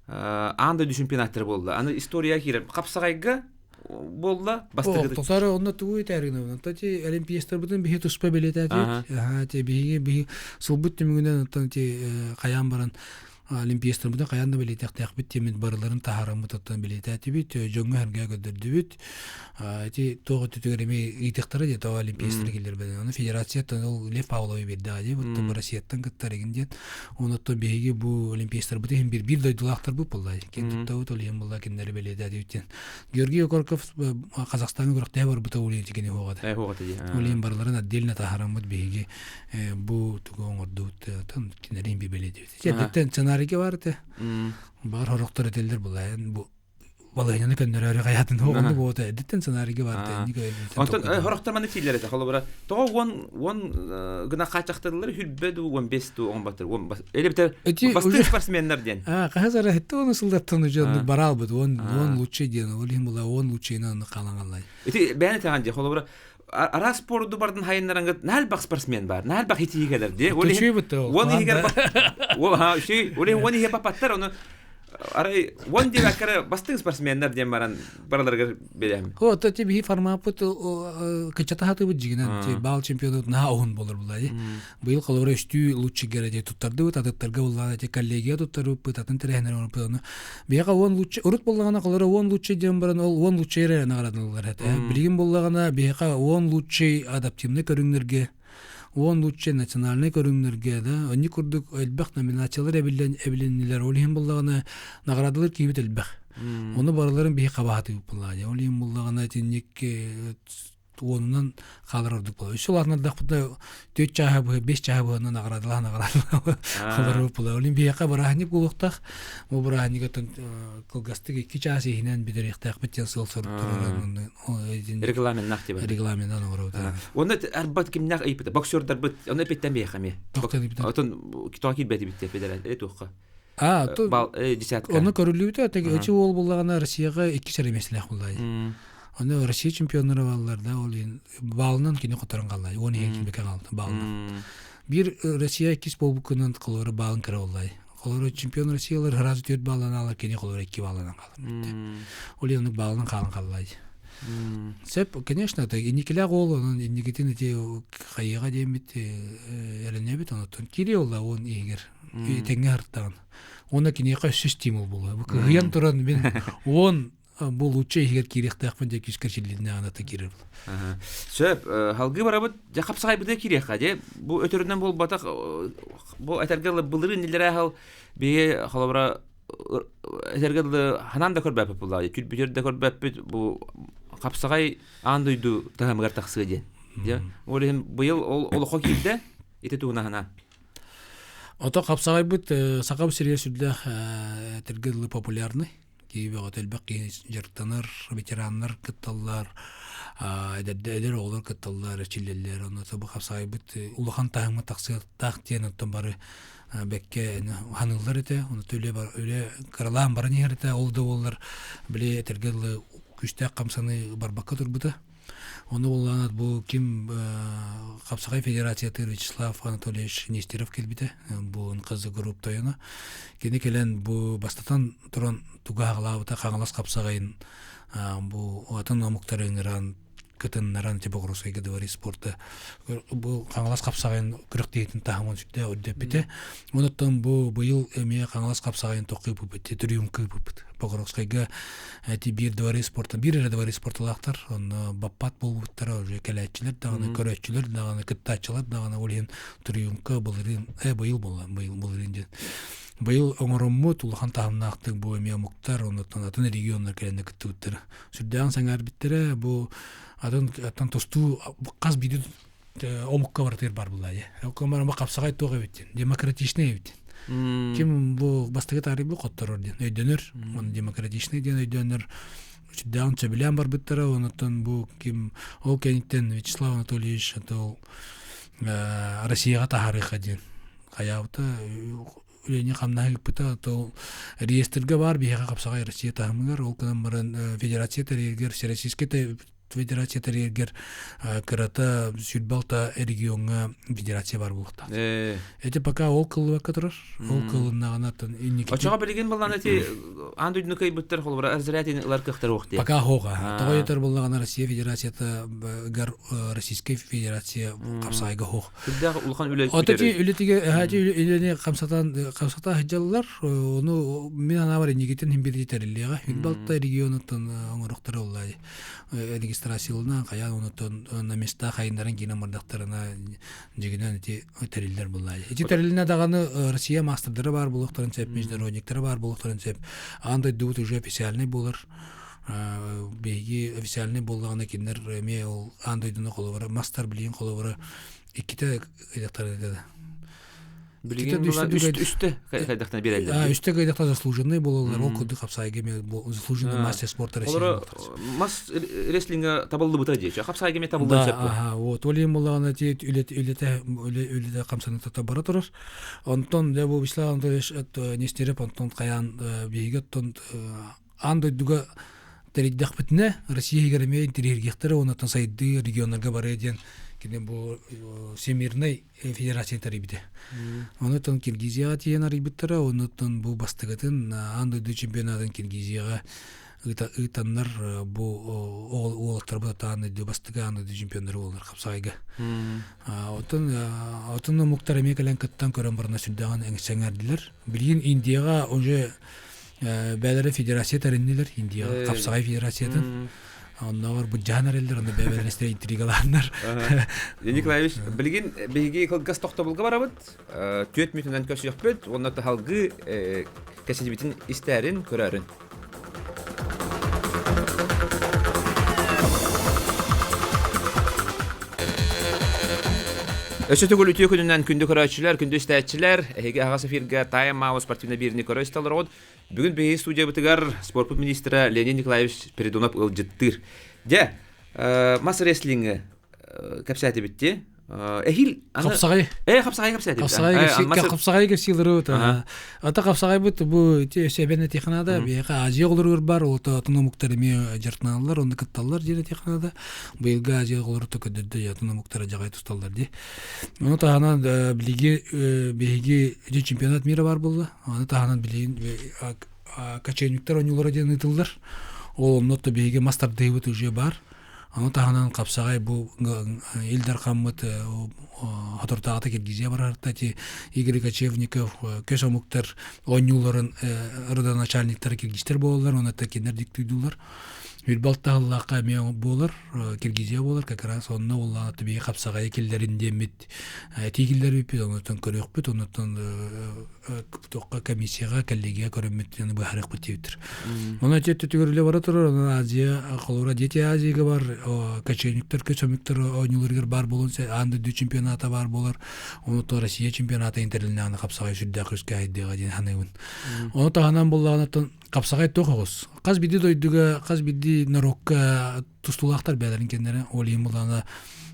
аан дойду чемпионаттара буолла. Аны история киирэр. Хапсаҕайга буолла бастакы Тотары онно тугу этэрин ти олимпиецтарбытын биһи туспа билетэтит. Аха ти биһиги биһи сылбыт түмүгүнэн оттон ти хайаан баран олимпиецтарбытын хайаан да билиэтэхтээхпит диэммит барыларын таһаараммыт оттон билиэтээтибит дьоҥҥо сэргэ көрдөрдүбүт ити туох өттүтүгэр эмиэ ыйытыахтара дии тоҕо олимпиецтары киллэрбэтин ону федерацияттан ол Лев Павловы биэрдэҕэ дии вот Россияттан кыттар игин диэн онуттан биһиги бу олимпиецтарбыт иһин биир биир дойдулаахтарбыт буолла киэн туттабыт ол иһин буолла кинилэри бэлиэтээтибит диэн Георгий Окороков Казахстаҥҥа күрэхтэһэ барбыта ол иһин кини хуоҕата ол иһин барыларын отдельно таһаараммыт биһиги бу тугу оҥордубут кинилэрин бэлиэтибит Эрдэттэн сценарийга бар этэ. Бар хорохтор этэллэр булайан бу балыһыняны көннөрөөрү хайатын оҕону буота эрдэттэн сценарийга бар этэ. Онтон хорохтор маны тииллэр этэ. Холобура тоҕо уон уон гына хааччахтадылар хүрбэ дуу уон бес дуу оҥон баттар уон или битэр бастыҥ спортсменнар диэн. А хаһа зара хетте оны сылдаттан уже барал бут он он лучший диэн ол иһин була он лучшийынан халаҥаллай. Ити бэйэни таҕан дии холобура араас спорду бардын хайыннарангыт наһал бах спортсмен бар, наһал бах итии кэлэр дии. Ол иһин уон иһигэр ол ха үчүй, ол иһин уон иһигэр баппаттар ону арай уон диэбэккэ бастыҥ спортсменнар диэн баран бараларыгар билэм. О, то ти биһи формаппыт кыччата хатыбыт дьигинэн ти баал чемпионат наһаа уһун болор булаа Быйыл холобура үстүү лучший гэрэ туттардыбыт, атыттарга буллаҕына ити коллегия туттарбыппыт, атын тэрээһиннэр оҥорбуппут. Ону биһиэхэ уон лучший, урут буоллаҕына холобура уон лучший диэн баран ол уон лучший эрэ наҕараадаланар этэ. Билигин буоллаҕына биһиэхэ уон лучший адаптивнай көрүҥнэргэ, уон лучший национальнай көрүҥнэргэ да, оннук курдук элбэх номинациялар эбиллэн эбилиннилэр. Ол иһин буоллаҕына наҕараадалар киирбит элбэх. Ону барыларын биһи хабаһатыыбыт буоллаҕа. Ол иһин буоллаҕына итинник уонунан хаалар ордук буолар. Үс улаатыннардахпытына түөрт чааһа быһа, бес чааһа быһа наҕараадалаах наҕараадалаах холорук буолар. Олимпиака бырааһынньык буолуохтаах. Бу бырааһынньыгыттан кылгастык икки чаас иһинэн бүтэриэхтээхпит диэн сыал сорук турар. Регламеннаах диэбит. Регламенынан оҥоробут. Онно арбат кимнээх ыйыппыта? Боксердарбыт, ону эпиттэн биэхэ Отон тоҕо киирбэтибит федерация туохха? А, то десятка. Ону көрүллүбүтэ, эти уол буллаҕына Россияҕа иккис эрэ миэстэлээх буллаҕа. Оны Россия чемпионнара баллар да, ол иһин баалынан кини хоторон қаллай, он иһин кимбеке қалды баалынан. Бир Россия иккис болбуккунан холору баалын кыра боллай. Холору чемпион Россиялар сразу төрт баалынан алар, кини холору икки баалынан қалыр. Ол иһин баалынан қалын қаллай. Сеп, конечно, это инникилээх уол, онон инникитин ити хайыга диэммит эрэнэбит, онотон кири олла он иһигэр тэҥҥэ һыртаҕын. Уонна киниэхэ өссө стимул буолуо. Бу кыһыйан туран мин уон бу лучше иһигэр киириэхтээхпин дьэ күүскэ чиллиннэҕинэ ата киирэр була. Сөп, халгыы барабыт дьэ хапсаҕайбытыгар киириэххэ дьэ бу өтөрүнэн буолбатах бу этэргэ былырыын иллэрээ хал биһи холобура этэргэ дылы ханан да көрбөппүт буллаа түрбүтэр да көрбөппүт бу хапсаҕай аан дойду таһымыгар тахсыа диэн. Дьэ ол иһин быйыл ол олоххо киирдэ ити туһунан санаан. Ото хапсаҕайбыт Сахабыт сиригэр сүрдээх этэргэ дылы популярный. Киһи бөҕөтө элбэх киһи дьарыктанар, ветераннар кытталлар, эдэр оҕолор кытталлар, эрчиллэллэр. Онно бу хапсаҕайбыт улахан таһымҥа тахсыахтаах диэн оттон бары бэккэ ханыыллар этэ. Ону үлэ, үлэ кыралаан баран иһэр этэ. Ол да буоллар, били этэргэ дылы күүстээх хамсаныы барбакка турбута. Ону буллаанат бу ким Хапсаҕай Федерациятыгар Вячеслав Анатольевич Нестеров кэлбитэ. Бу НКЗ групп тойоно. Кини кэлэн бу бастатан туран туга аҕалаабыта Хаҥалас хапсаҕайын бу атын омуктары ыҥыран кытыннаран типа Русскайга дворец спорта бу Хаҥалас хапсаҕайын күрэхтэһиитин таһымын сүрдээх үрдэппитэ. Онуттан бу быйыл эмиэ Хаҥалас хапсаҕайын тоххыйбыппыт, триумф кыыппыппыт. Покровскайга эти биир дворец спорта, биир эрэ дворец спорталаахтар, онно баппат буолбуттара уже кэлээччилэр даҕаны, көрөөччүлэр даҕаны, кыттааччылар даҕаны ол иһин триумфка былырыын, быйыл буолла, быйыл былырыын диэн. Быйыл оҥороммут улахан таһымнаахтык бу эмиэ омуктар, оннуттан атын регионнар кэлэннэ кыттыбыттара. Сүрдээҕин сэҥээрбиттэрэ, бу атын атын тустуу хас биирдии омукка барытыгар бар булла дии. Ол хапсаҕай туох эбит диэн, демократичный эбит диэн. Ким бу бастакы таарыйбы хотторор диэн өйдөнөр, оны демократичный диэн өйдөнөр сүрдээҕин сөбүлээн барбыттара, онуттан бу ким ол кэнниттэн Вячеслав Анатольевич ол Россияҕа таһаарыахха диэн хайаабыта үлэни хамнаһы ыыппыта то реестргэ баар биһиэхэ хапсаҕай Россия таһымыгар ол гынан баран федерация тэрийэргэр всероссийскай федерация тэрийэргэр кырата 26 региоҥҥа федерация бар буолуохтаах. Эти пока ол кыллыбакка турар. Ол кылыннаҕына инники Очоҕо билигин буллан эти аан дойдуну кыайбыттар холобура разрядин ылар кыахтар уох диye. Пока хоға. Тоҕо етер буллаҕына Россия Федерацията гар Российская Федерация хапсаайга хоох. Сүрдээх улахан үлэ Отати үлэтиге хаати үлэни хамсатан хамсата сылдьаллар. Ону мин анаабар иннигитин хим бирди тэриллиэҕэ. Үт регионуттан оҥоруктара оллай. Регистрациялынан хайаан онуттан на места хайыннарын киинэн бардахтарына дьигинэн ити тэриллэр буллай. Ити тэрилинэ даҕаны Россия мастердара баар буолуохтарын сөп, международниктара баар буолуохтарын сөп. Аан дойдубут уже официальный буолар. Биһиги официальный буоллаҕына кинилэр эмиэ ол аан дойдуну холобура мастар билигин холобура иккитэ ыйдахтар Билигин үстэ хайдахтан биэрэллэр. Үстэ кайдахта заслуженный буолаллар. Ол курдук хапсайга эмиэ заслуженный мастер спорта России. Олоро мас рестлинга табыллыбыта дии. Хапсайга эмиэ табыллан сөп. Ага, вот. Ол иһин буоллаҕына ти үлэтэ үлэтэ үлэтэ хамсаныта бара турар. Онтон дьэ бу Вячеслав Анатольевич Нестерев онтон хайаан биһиги оттон аан дойдуга тэрийдэхпитинэ Россия иһигэр эмиэ интэриэһиргиэхтэрэ уонна сайдыы регионнарга барыа диэн кини бу Всемирнай федерация тэрийбитэ. Онуттан Киргизияҕа тиийэн арыйбыттара, онуттан бу бастакытын аан дойду чемпионатын Киргизияҕа ыытаннар бу уолаттарбыт аан дойду бастакы аан дойду чемпионнары буоллар хапсаҕайга. Оттон отон омуктар эмиэ кэлэн кыттан көрөн барана сүрдээҕин сэҥээрдилэр. Билигин Индияҕа уже бээлэрэ федерация тэриннилэр Индияҕа хапсаҕай федерациятын. Оннооҕор былдьаһан эрэллэр, онно бэйэ-бэйэлэрин интригалааннар. Леонид Николаевич, билигин биһиги кылгас тохтобулга барабыт. Түөрт мүнүүтүнэн көрсүөхпүт уонна таһалгыы кэсидибитин истээрин, көрөөрүн. Өссө төгүл үтүө күнүнэн күндү көрөөччүлэр, күндү истээччилэр, эһиги аһаҕас эфиргэ Time Out спортивнай биэриини көрө истэ олороҕут. Бүгүн биһиги студиябытыгар спорпут министрэ Леонид Николаевич Спиридонов ыалдьыттыыр. Дьэ, мас рестлинги кэпсээтибит дии. Эһиил Хапсаҕай. Э, хапсаҕай кэпсээтибит. Хапсаҕай хапсаҕай кэпсиилэрибит. Ата хапсаҕайбыт бу ити себен этиханада биһиэхэ Азия оҕолоругар бар, ол атын омуктар эмиэ дьарыктаналлар, онно кытталлар диэн этиханада. Быйылгы Азия оҕолору көдөрдө атын омуктара дьаҕай тусталлар дии. Ону таһынан билиги биһиги чемпионат мира бар буолла. Аны таһынан билигин кочевниктар оонньуулара диэн ыытыллар. Ол онно биһиги мас тардыһыыбыт уже бар. Ону таһынан хапсаҕай бу Ил Дархаммыт соторутааҕыта Киргизия барарта ити Игорь Кочевников көс омуктар оонньууларын родоначальниктара киргизтэр буолаллар, уонна кинилэр диктуйдуулар. Үрбалтаһыллаахха эмиэ буолар, Киргизия буолар, как раз онно буоллаҕына биһиги хапсаҕайы киллэрин диэммит этии киллэрбиппит, онуттан көрүөхпүт, онуттан туохха комиссияҕа, коллегия көрөммүт быһаарыахпыт диэбиттэр. Онон ити өттүгэр үлэ бара турар, онон Азия, холобура Дети Азияга бар, кочевниктар, көчөмүктэр оонньууларыгар баар буолуон аан дойду чемпионата баар буолар, онуттан Россия чемпионата интерлинээҕинэ хапсаҕай сүрдээх үскэ айдыаҕа диэн саныыбын. Ону таһынан буоллаҕына хапсаҕай туох оҕус. Хас биирдии дойдуга, хас биирдии норуокка тустуулаахтар бэйэлэрин кэннэрэ ол иһин булана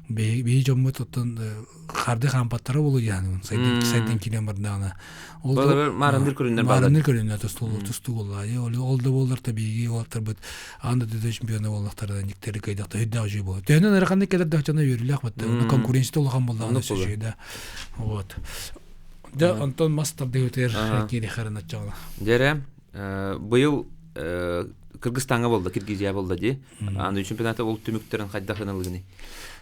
биһи дьоммут оттон харды хаампаттара буолуо диэханыбын сайдын сайдын киирэн бардаҕына ол маарынныр көрүннэр маарынныр көрүннэр тустуу тустуу буолла ол да буоллар та биһиги уолаттарбыт аан дойду чемпиона буоллахтарына никтэри кыайдахта үрдээх үчүгэй буолар төһөнөн ыараханнык кэлэр да оччоно үөрүүлээх батта конкуренция улахан буоллаҕына үчүгэй да вот дьэ онтон мас тардыыбытыгар киириэхэрин оччоҕуна дьэрэ быйыл Кыргызстаҥҥа буолла, Киргизия буолла дии. Аны чемпионата ол түмүктэрин хайдах ылыгыный?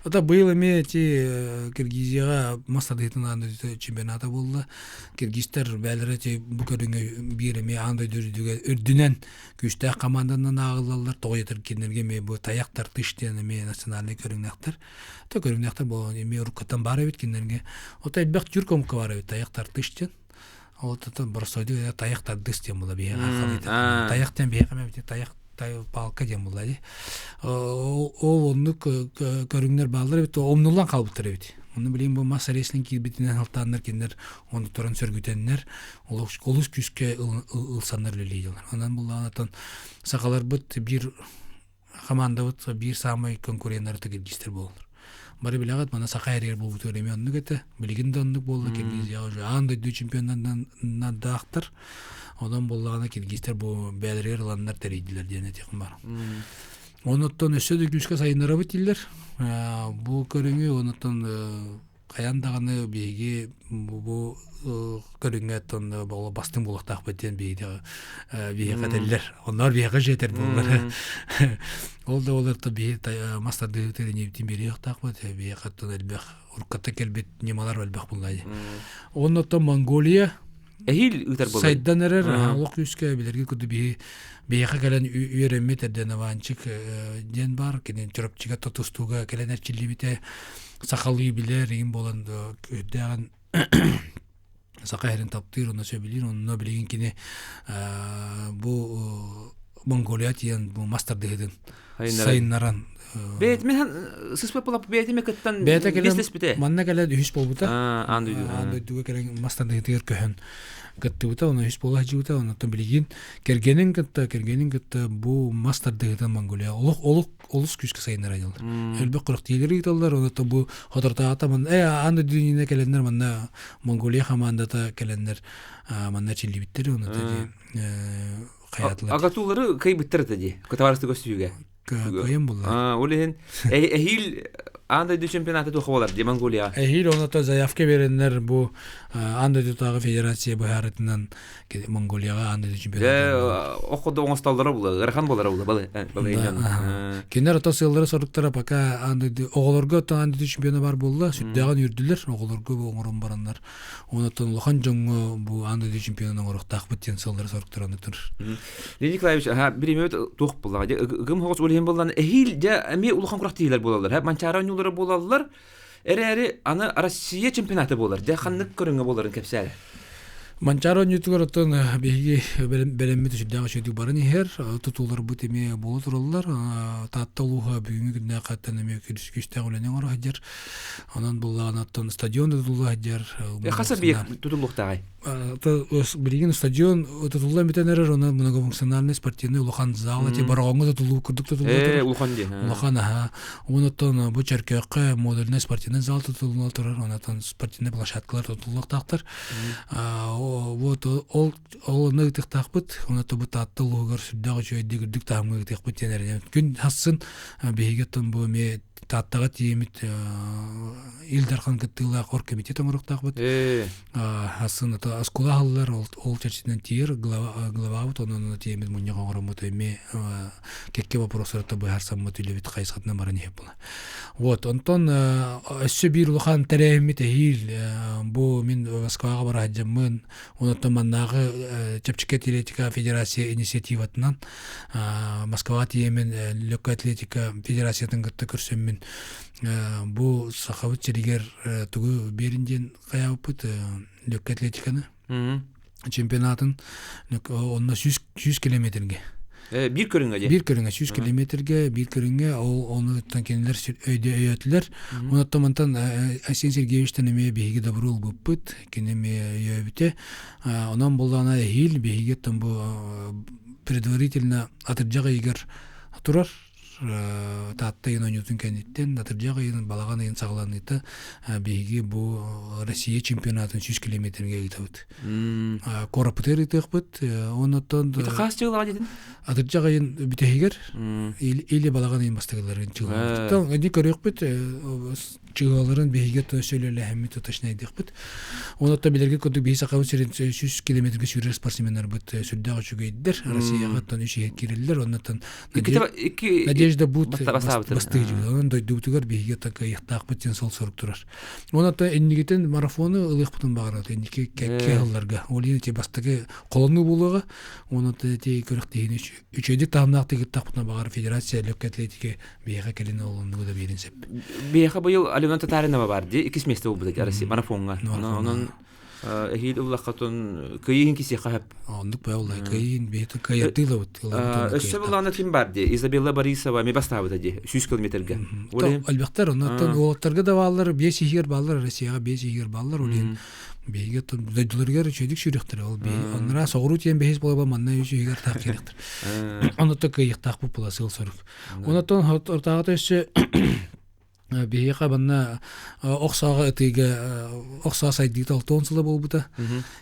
Ата быйыл эмиэ эти Киргизияҕа мас тардыытын аан дойду чемпионата буолла. Киргизтэр бээлэрэ эти бу көрүҥҥэ биир эмиэ аан дойду үрдүгэр үрдүнэн күүстээх команданан ааҕыллаллар. Тоҕо диэтэр кинилэргэ эмиэ бу тайах тартыш диэн эмиэ национальнай көрүҥнээхтэр. То көрүҥнээхтэр буолан эмиэ уруккаттан баар эбит кинилэргэ. Ото элбэх тюрк омукка баар эбит тайах тартыш диэн. Ол боростуойдук тайах тардыс диэн була биһиэхэ тайах диэн биһиэхэ эмэ тайах палка диэн була дии. Ол оннук көрүҥнэр бааллар эбит, умнуллан хаалбыттар эбит. Онно билигин бу мас рестлинг киирбитинэн алтааннар кинилэр оннуктарын сөргүтэннэр олус күүскэ ылсаннар үлэлииллэр. Онон буллаҕына сахаларбыт биир хамаандабыт биир саамай конкуреннары киргизтэр буолаллар. Бары билэҕит, мана саха эригэр буолбутугар эмиэ оннук этэ. Билигин да оннук буолла Киргизияҕа уже аан дойду чемпионнадаахтар. Онон буоллаҕына киргизтэр бу бэйэлэригэр ыланнар тэрийдилэр диэн этиэхим бар. Онуттан өссө да күүскэ сайыннарабыт дииллэр. Бу көрүҥү онуттан хайан даҕаны биһиги бу көрүҥҥэ оттон бастыҥ буолуохтаахпыт диэн биһиги биһиэхэ этэллэр. Онноор биһиэхэ же этэр буоллар. Ол да буоллар биһи мас тардыһыытын инибитин биэриэхтаахпыт. Биһиэхэ оттон элбэх уруккаттан кэлбит ньымалар элбэх буолла. Оннуттан Монголия Эһиил ыытар буолла. Сайдан эрэр, олох күүскэ билэрги курдук биһи биһиэхэ кэлэн үөрэммит Эрдэнаванчик диэн бар, кини Чурапчыга тустууга кэлэн эрчиллибитэ, сахалыы билэр, иҥин буолан үрдээҕин саха иһэрин таптыыр, онно сөбүлүүр, онно билигин кини бу Монголия тиийэн бу мас тардыһыытын сайыннаран Бэйэтиме сыспыт буолап бэйэтиме кыттан бэйэтэ кэлэн манна кэлэн үһүс буолбута. Аан дойду аан дойдуга кэлэн мас тардыһыытыгар көһөн кыттыбыта, онно үһүс буола сылдьыбыта, онтон билигин кэргэнин кытта кэргэнин кытта бу мас тардыһыытын Монголия олох олох олус күүскэ сайыннара дьаллар. Элбэх күрэхтиилэри ыыталлар, онтон бу хотортаата манна э аан дойду иннинэ кэлэннэр манна Монголия хамаандата кэлэннэр манна чиллибиттэр, онтон хайаатылар. Агатулары кыйбыттар этэ дии, кытаварысты көстүүгэ. Кыайан булла. Ол иһин эһиил аан дойду чемпионата туох буолар дии Монголия? Эһиил оното заявка береннер бу аан дойдутааҕы федерация быһаарытынан Монголияҕа аан дойду чемпионата. Охходо оҥостоллоро була, ыарахан буолара була, балы. Кинилэр ото сыаллара соруктара пока аан дойду оҕолорго аан дойду чемпиона бар буолла, сүрдээҕин үрдүлэр, оҕолорго оҥорон бараннар. Онон улахан дьоҥҥо бу аан дойду чемпионун оҥоруохтаахпыт диэн сыллары соруктар аны турар. Леонид Николаевич, аха биримэбит туох буллаҕа дьэ ыгым хоҕус улиһин буллан эһиил дьэ эмиэ улахан күрэхтэһиилэр буолаллар. Манчаары оонньуулара буолаллар. Эрээри аны Россия чемпионата буолар. Дьэ ханнык көрүҥҥэ буоларын кэпсээ. Манчаары оонньуутугар оттон биһиги бэлэммит сүрдээх үчүгэйдик баран иһэр. Тутууларбыт эмиэ буола тураллар. Таатта улууһа бүгүҥҥү күннээххэ эмиэ күүстээх үлэни оҥоро сылдьар. Онон буллаҕына оттон стадион тутулла сылдьар. Хас объект тутуллуохтааҕый? Билигин стадион тутуллан бүтэн эрэр, онон многофункциональный спортивный улахан зал эти Бороҕоҥҥо тутуллуу курдук тутулла турар. Улахан дии. Улахан аха. Онон бу Чөркөөххө модульнай спортивный зал тутулла турар, онон спортивный площадкалар тутуллуохтаахтар. Вот ол ол онно ыытыахтаахпыт, онон бу Таатта улууһугар сүрдээх үчүгэйдик үрдүк таһымҥа ыытыахпыт диэн эрэнэбит. Күн хассын биһиги оттон бу эмиэ Тааттаҕа тиийэммит Ил Дархан кыттыылаах оргкомитет оҥоруохтаахпыт. Асын оскуола аһыллар, ол чэрчитинэн тиийэр главабыт, онон тиийэммит мунньах оҥороммут эмиэ кэккэ вопростары быһаарсаммыт үлэбит хайысхатынан баран иһэр була. Вот, онтон өссө биир улахан тэрээһиммит эһиил бу мин Москваҕа бара сылдьаммын, онтон маннааҕы чэпчэки атлетика федерация инициативатынан Москваҕа тиийэммин легкая атлетика федерациятын кытта көрсөммүн бу Сахабыт сиригэр тугу биэрин диэн хайаабыппыт легкая атлетиканы чемпионатын онно 100 километрге биир көрүҥҥэ дии биир көрүҥҥэ 100 километрге биир көрүҥҥэ ол онуттан кинилэр өйдө өйөөтүлэр онуттан мантан Айсен Сергеевичтан эмиэ биһиги добру ылбыппыт кини эмиэ өйөөбүтэ онон буллаҕына эһиил биһиги оттон бу предварительно атырдьах ыйыгар турар Таатта ыйын оонньуутун кэнниттэн атырдьах ыйын балаҕан ыйын саҕаланыыта биһиги бу Россия чемпионатын 100 километрге ыытабыт. Куораппытыгар ыытыахпыт. Оннуттан Хас чыылаҕа дитин? Атырдьах ыйын бүтэһигэр или балаҕан ыйын бастакыларын чыылаҕа. Ини көрүөхпүт чыһыаларын биһиги сөөлөлөһөммүт уточняйдыахпыт. Онон билэргэ курдук биһи Сахабыт сирин 100 километрга сүүрэр спортсменнарбыт сүрдээх үчүгэйдэр. Россияҕа оттон үс иһэ киирэллэр. Оннуттан Надежда Бут бастыыр. Онон дойдубутугар биһиги кыайыахтаахпыт диэн сол сорук турар. Онон иннигитин марафону ылыахпытын баҕарабыт инники кэккэ сылларга. Ол иһин бастакы холонуу буолуоҕа. Онон ити күрэхтэһиини үчүгэйдик таһымнаахтык ыттахпытына баҕар федерация легкой атлетики биһиэхэ кэлин олоннугу да биэрин сөп. Биһиэхэ быйыл Алена Татаринова бар дии иккис миэстэ буолбут Россия марафоҥҥа. Онон эһиил ыллаххытын кыйыын кисиэхэ хөп. Оннук баалла кыйыын биһиэхэ кыйардыылабыт. Өссө булаана ким бар дии Изабелла Борисова ми бастаабыта дии 100 километрга. Альбектар оннуттан уолаттарга да бааллар, биэс иһигэр бааллар, Россияҕа биэс иһигэр бааллар, ол иһин биһиги дойдуларыгар үчүгэйдик сүүрүөхтэрэ ол биһи оннура соҕуруу тиийэн бэһис буолаба манна үс иһигэр таах киириэхтэр. Оннуттан кыайыахтаахпыт була сыал сорук. Оннуттан ортааҕыта өссө Биһиэхэ манна ох сааҕа ытыыга ох саа сайдыыта 60 сыла буолбута.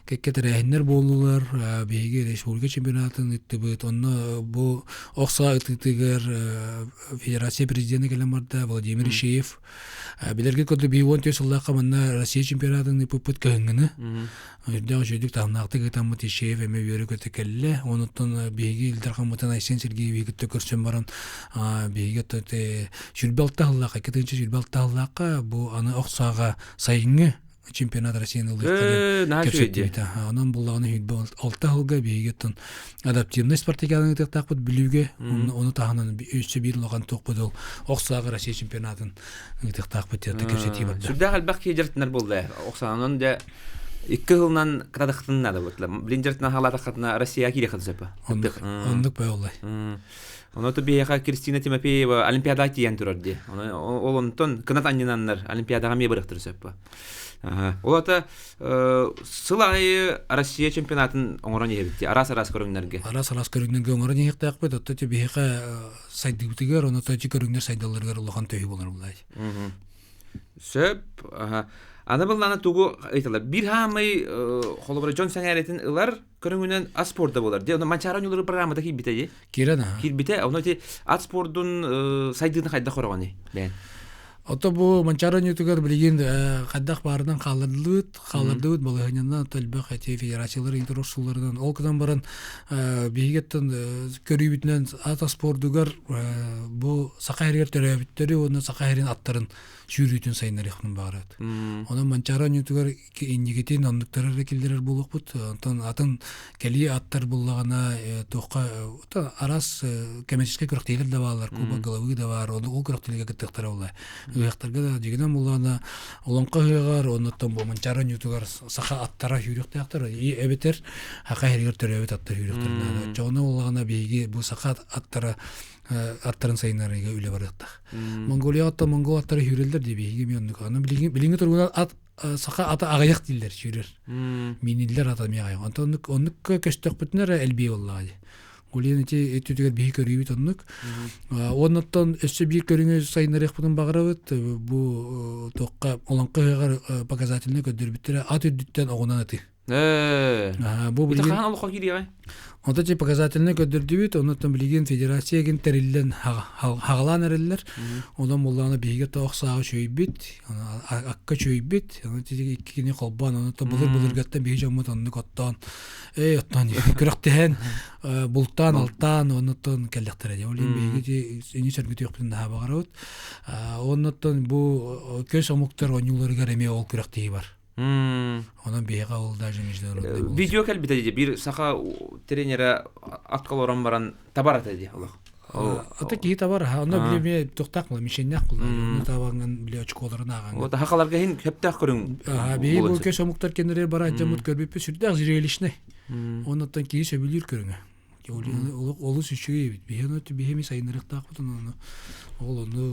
Кэккэ тэрээһиннэр буоллулар. Биһиги республика чемпионатын ыттыбыт. Онно бу ох саа ытыытыгар федерация президенэ кэлэн барда Владимир Ишеев. Билэргэ курдук биһиги 14 сыллаахха манна Россия чемпионатын ыыппыппыт кыһыҥҥыны. Үрдээх үчүгэйдик таһымнаахтык ыытаммыт Ишеев эмиэ үөрэ-көтө кэллэ. Онуттан биһиги Ил Дархаммытын Айсен Сергеевиһи кытта көрсөн баран биһиги 26 сыллаахха, 2026 сыллаахха бу аны ох сааҕа сайыҥҥы чемпионат Россияны ылыахха диэн кэпсэттибитэ. Онон буллаҕына 26 сылга биһиги оттон адаптивнай спартакиаданы ыытыахтаахпыт Бүлүүгэ. Ону таһынан өссө биир улахан туохпут ол ох сааҕа Россия чемпионатын ыытыахтаахпыт диэн кэпсэтии барда. Сүрдээх элбэх киһи дьарыктанар буолла. Ох саанан дьэ икки сылынан кытадахтын наада буолла. Билин дьарыктана халаатаххытына Россия киириэххин сөп. Оннук бай Ону то биһиэхэ Кристина Тимофеева Олимпиадаҕа тиийэн турар дии. Ол онтон кынат анньынаннар Олимпиадаҕа эмиэ барыахтарын сөп. Ол ата сыл аайы Россия чемпионатын оҥорон иһэбит дии. Араас-араас көрүҥнэргэ. Араас-араас көрүҥнэргэ оҥорон иһиэхтээхпит. Оттон биһиэхэ сайдыыбытыгар, ону то көрүҥнэр сайдалларыгар улахан төһүү болар буллаай. Сөп. Аны быллаана тугу ыйталар. Биир хаамай холобура дьон сэҥээритин ылар көрүҥүнэн ат спорда буолар. Дии, ону Манчаары оонньуулары программата киирбитэ дии. Киирэн аха. Киирбитэ. Ону ити ат спордун сайдыытын хайдах көрөҕүнүй? Бэйэн. Ото бу Манчаары оонньуутугар билигин хайдах баарынан хааллардыбыт, хааллардыбыт балаһыанньанан элбэх эти федерациялар интерсулларынан ол гынан баран биһигиттэн көрүүбүтүнэн ат спордугар бу саха сиригэр төрөөбүттэри уонна саха сирин аттарын сүүрүүтүн сайыннарыахпын баҕарабыт. Онон Манчаары оонньуутугар иннигитин оннуктары эрэ киллэрэр буолуохпут. Онтон атын кэлии аттар буллаҕына туохха араас коммерческай күрэхтэһиилэр да бааллар, кубок головы да баар, ол күрэхтэһиилэргэ кыттыахтара буолла. Ыһыахтарга да дьигинэн буллаҕына Олоҥхо ыһыаҕар, оннуттан бу Манчаары оонньуутугар саха аттара сүүрүөхтээхтэр, эбэтэр саха иһигэр төрөөбүт аттар сүүрүөхтэрин наада. Оччоҕуна буоллаҕына биһиги бу саха аттара аттарын сайыннарыыга үлэ барыахтаах. Монголияҕа оттон монгол аттара сүүрэллэр дии биһиги эмиэ оннук. Аны билиҥҥи билиҥҥи туругунан ат саха ата аҕыйах дииллэр сүүрэр. Мииниллэр ата эмиэ аҕыйах. Онтон оннук оннук көстөхпүтүнэ эрэ элбиэ буоллаҕа дии. Гулин ити өттүтүгэр биһи көрүүбүт оннук. Оннуттан өссө биир көрүҥү сайыннарыахпытын баҕарабыт. Бу туохха олоҥхо ыһыаҕар показательнай көрдөрбүттэрэ ат үрдүттэн оҕунан ытыы. Бу билигин хаһан олоххо киириэҕэй? Онто чи показательнай көрдөрдүбүт, оннуттан билигин федерация гин тэриллэн хаҕалаан эрэллэр. Онон буллаҕына биһиги тоох сааҕы чөйбүт, акка чөйбүт, ону иккини холбоон, онуттан былыр-былыргаттан биһи дьоммут оннук оттоон, эй оттоон күрэхтэһэн, бултаан, алтаан, оннуттан кэллэхтэрэ дии. Ол иһин биһиги ини сөргүтүөхпүтүн наһаа баҕарабыт. Оннуттан бу көс омуктар оонньууларыгар эмиэ ол күрэхтэһии бар. Онон биһиэхэ ол даже международный буолуо. Видео кэлбитэ дии биир саха тренерэ атка олорон баран табар ата дии олох. Ата киһи табар аха. Онно били эмиэ туохтаах була мишеннээх була. Онно табаҥҥын били очколарын ааҕаҥҥын. Вот хахаларга иһин сөптөөх көрүҥ. Аха биһи бу көс омуктар кэннэрэ бара дьоммут көрбүппүт сүрдээх зрелищный. Оннуттан киһи сөбүлүүр көрүҥэ. Олус үчүгэй эбит. Биһи ону биһи эмиэ сайыннарыахтаахпыт ону ол ону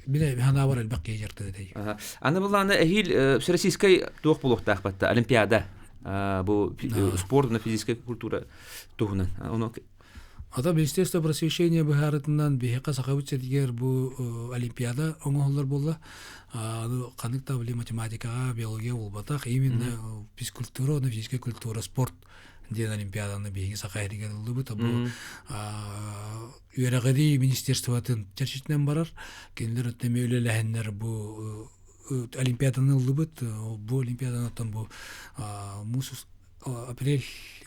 Билэ ханаабар элбэх киһи дьартыга тэй. Аны былаана эһиил всероссийскай туох буолуохтаах батта Олимпиада бу спорт на физическая культура туһунан. Ону Ата Министерство просвещения быһаарытынан биһиэхэ Сахабыт сиригэр бу Олимпиада оҥоһуллар буолла. Аны ханнык да били математикаҕа, биология буолбатах, именно физкультура уонна физическая культура, спорт диэн Олимпиаданы биһиги Саха сиригэр ыллыбыт. Бу үөрэҕирии министерствотын чэрчитинэн барар. Кинилэр өттө эмиэ үлэлэһэннэр бу Олимпиаданы ыллыбыт. Бу Олимпиаданы оттон бу муус апрель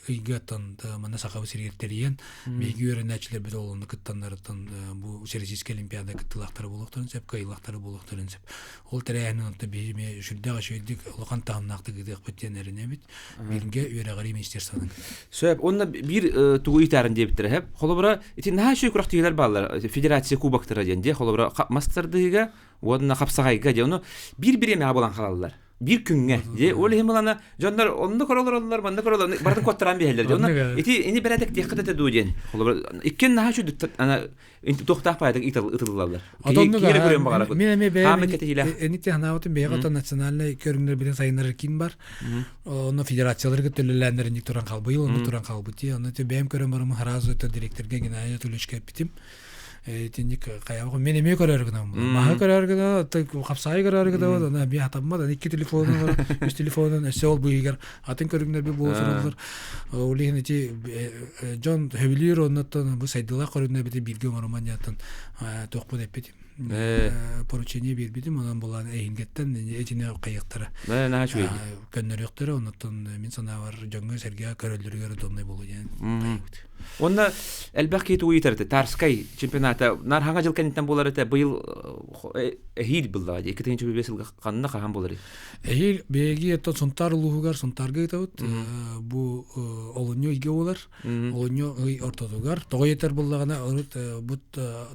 ыйгаттан манна Сахабыт сиригэр тэрийэн биһиги үөрэнээччилэрбит ол онно кыттаннарыттан бу Всероссийскай Олимпиада кыттыылаахтара буолуохтарын сөп, кыайыылаахтара буолуохтарын сөп. Ол тэрээһинин онто биһиги эмиэ сүрдээх үчүгэйдик улахан таһымнаахтык ыытыахпыт диэн эрэнэбит. Бииргэ үөрэҕирии министерствотын. Сөп. Онно биир тугу ыйтаарын диэбиттэрэ сөп. Холобура, ити наһаа үчүгэй күрэхтэһиилэр бааллар. Федерация кубоктара диэн дии. Холобура, мастардыыга уонна хапсаҕайга диэн. Ону биир бириэмэҕэ булан хаалаллар. Биир күҥҥэ. Дии. Ол иһин булана дьоннор онно көрөлөр, манна көрөлөр, барытын куоттаран биһэллэр. Онно ити ини бэрээдэктиэххэ да дуу диэн. Холобура, иккиэн наһаа үчүгэй ана туохтаах паайдык ытыллаллар. Киһи көрүөн баҕарабыт. Мин эмиэ бэйэм эникте ханаабытым бэйэҕэ оттон национальнай көрүҥнэр билин сайыннарар киин бар. Онно федерациялар кытта үлэлээннэр инник туран хаалбыт, онно туран хаалбыт. Онно бэйэм көрөн барым сразу это директорга Геннадий Анатольевичка эппитим. Итинник хайабы мен эмиэ көрөр гынам. Маһы көрөр гына, хапсаайы көрөр гына, ана би хатаммат, аны икки телефонун, үс телефонун, өссө ол быыгар атын көрүҥнэр би буола тураллар. Ол иһин ити дьон хөбүлүүр оннуттан бу сайдыылаах көрүҥнэр бити бииргэ оҥоруман диэн туохпун эппитим. Поручение биэрбитим, онон булан эһингеттен этини хайыктара. Көннөрүөхтөрө, оннуттан мин санаабар дьоҥҥо сэргэ көрөллөрүгэр удобнай буолуо диэн хайыбыт. Онно элбэх киһи тугу ыйытар этэ? Тарскай чемпионата нар хаҥа жыл кэнниттэн буолар этэ. Быйыл эһиил буллаҕа дии. 2025 сылга ханна хаһан буолар? Эһиил биһиги оттон Сунтаар улууһугар Сунтаарга ыытабыт. Бу олунньу ыйга буолар. Олунньу ый ортотугар. Тоҕо ыйытар буллаҕына урут бут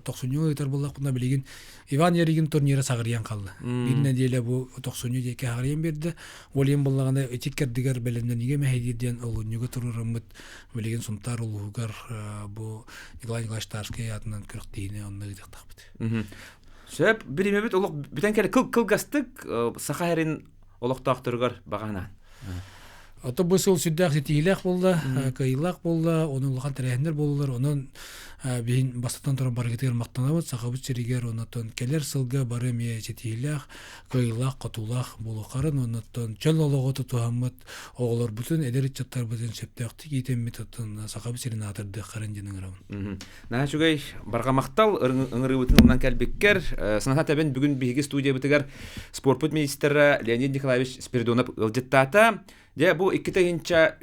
тохсунньу ыытар буллахпына билигин Иван Ярыгин турнира саҕырыйан хаалла. Биир нэдиэлэ бу тохсунньу диэки саҕырыйан биэрдэ. Ол иһин буллаҕына ити кэрдигэр бэлэмнэниигэ мэһэйдиир диэн олунньуга туруораммыт билигин Сунтаар улууһугар бу Николай Николаевич Тарскай аатынан күрэхтэһиини онно ыытыахтаахпыт. Сөп, биримэбит олох бүтэн кэлэ кыл кылгастык Саха сирин олохтоохторугар баҕанаан. Ото бу сыл сүрдээх ситиһиилээх буолла, кыайыылаах буолла, онон улахан тэрээһиннэр буоллулар. Онон биһин бастатан туран барыгытыгар махтанабыт Сахабыт сиригэр, оннотон кэлэр сылга бары эмиэ ситиһиилээх, кыайыылаах, хотуулаах буолуоххарын, оннотон чөл олоҕу тутуһаммыт оҕолорбутун, эдэр ыччаттарбытын сөптөөхтүк иитэммит оттон Сахабыт сирин аатырдыаххарын диэн ыҥырабын. Наһаа үчүгэй барҕа махтал ыҥырыыбытын ылынан кэлбиккэр. Саната тэбин бүгүн биһиги студиябытыгар спорпут министрэ Леонид Николаевич Спиридонов ыалдьыттаата. Дьэ, бу 2 тыһыынча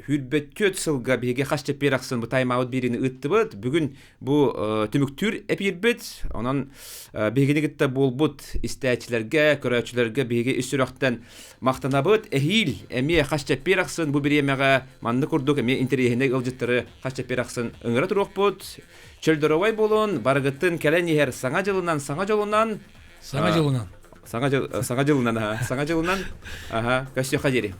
сылга биһиги хас чэппиэр ахсын бу тайм-аут биэриини ыыттыбыт. Бүгүн бу түмүктүүр эпиирбит. Онон биһигини кытта буолбут истээччилэргэ, көрөөччүлэргэ биһиги ис сүрэхтэн махтанабыт. Эһиил эмиэ хас чэппиэр ахсын бу бириэмэҕэ маннык курдук эмиэ интэриэһинэй ыалдьыттары хас чэппиэр ахсын ыҥыра туруохпут. Чөл доруобай буолун, барыгыттын кэлэн иһэр саҥа дьылынан, саҥа дьолунан. Саҥа дьылынан. Саҥа дьыл, саҥа дьылынан, аха. Саҥа дьылынан, аха, көрсүөххэ диэри.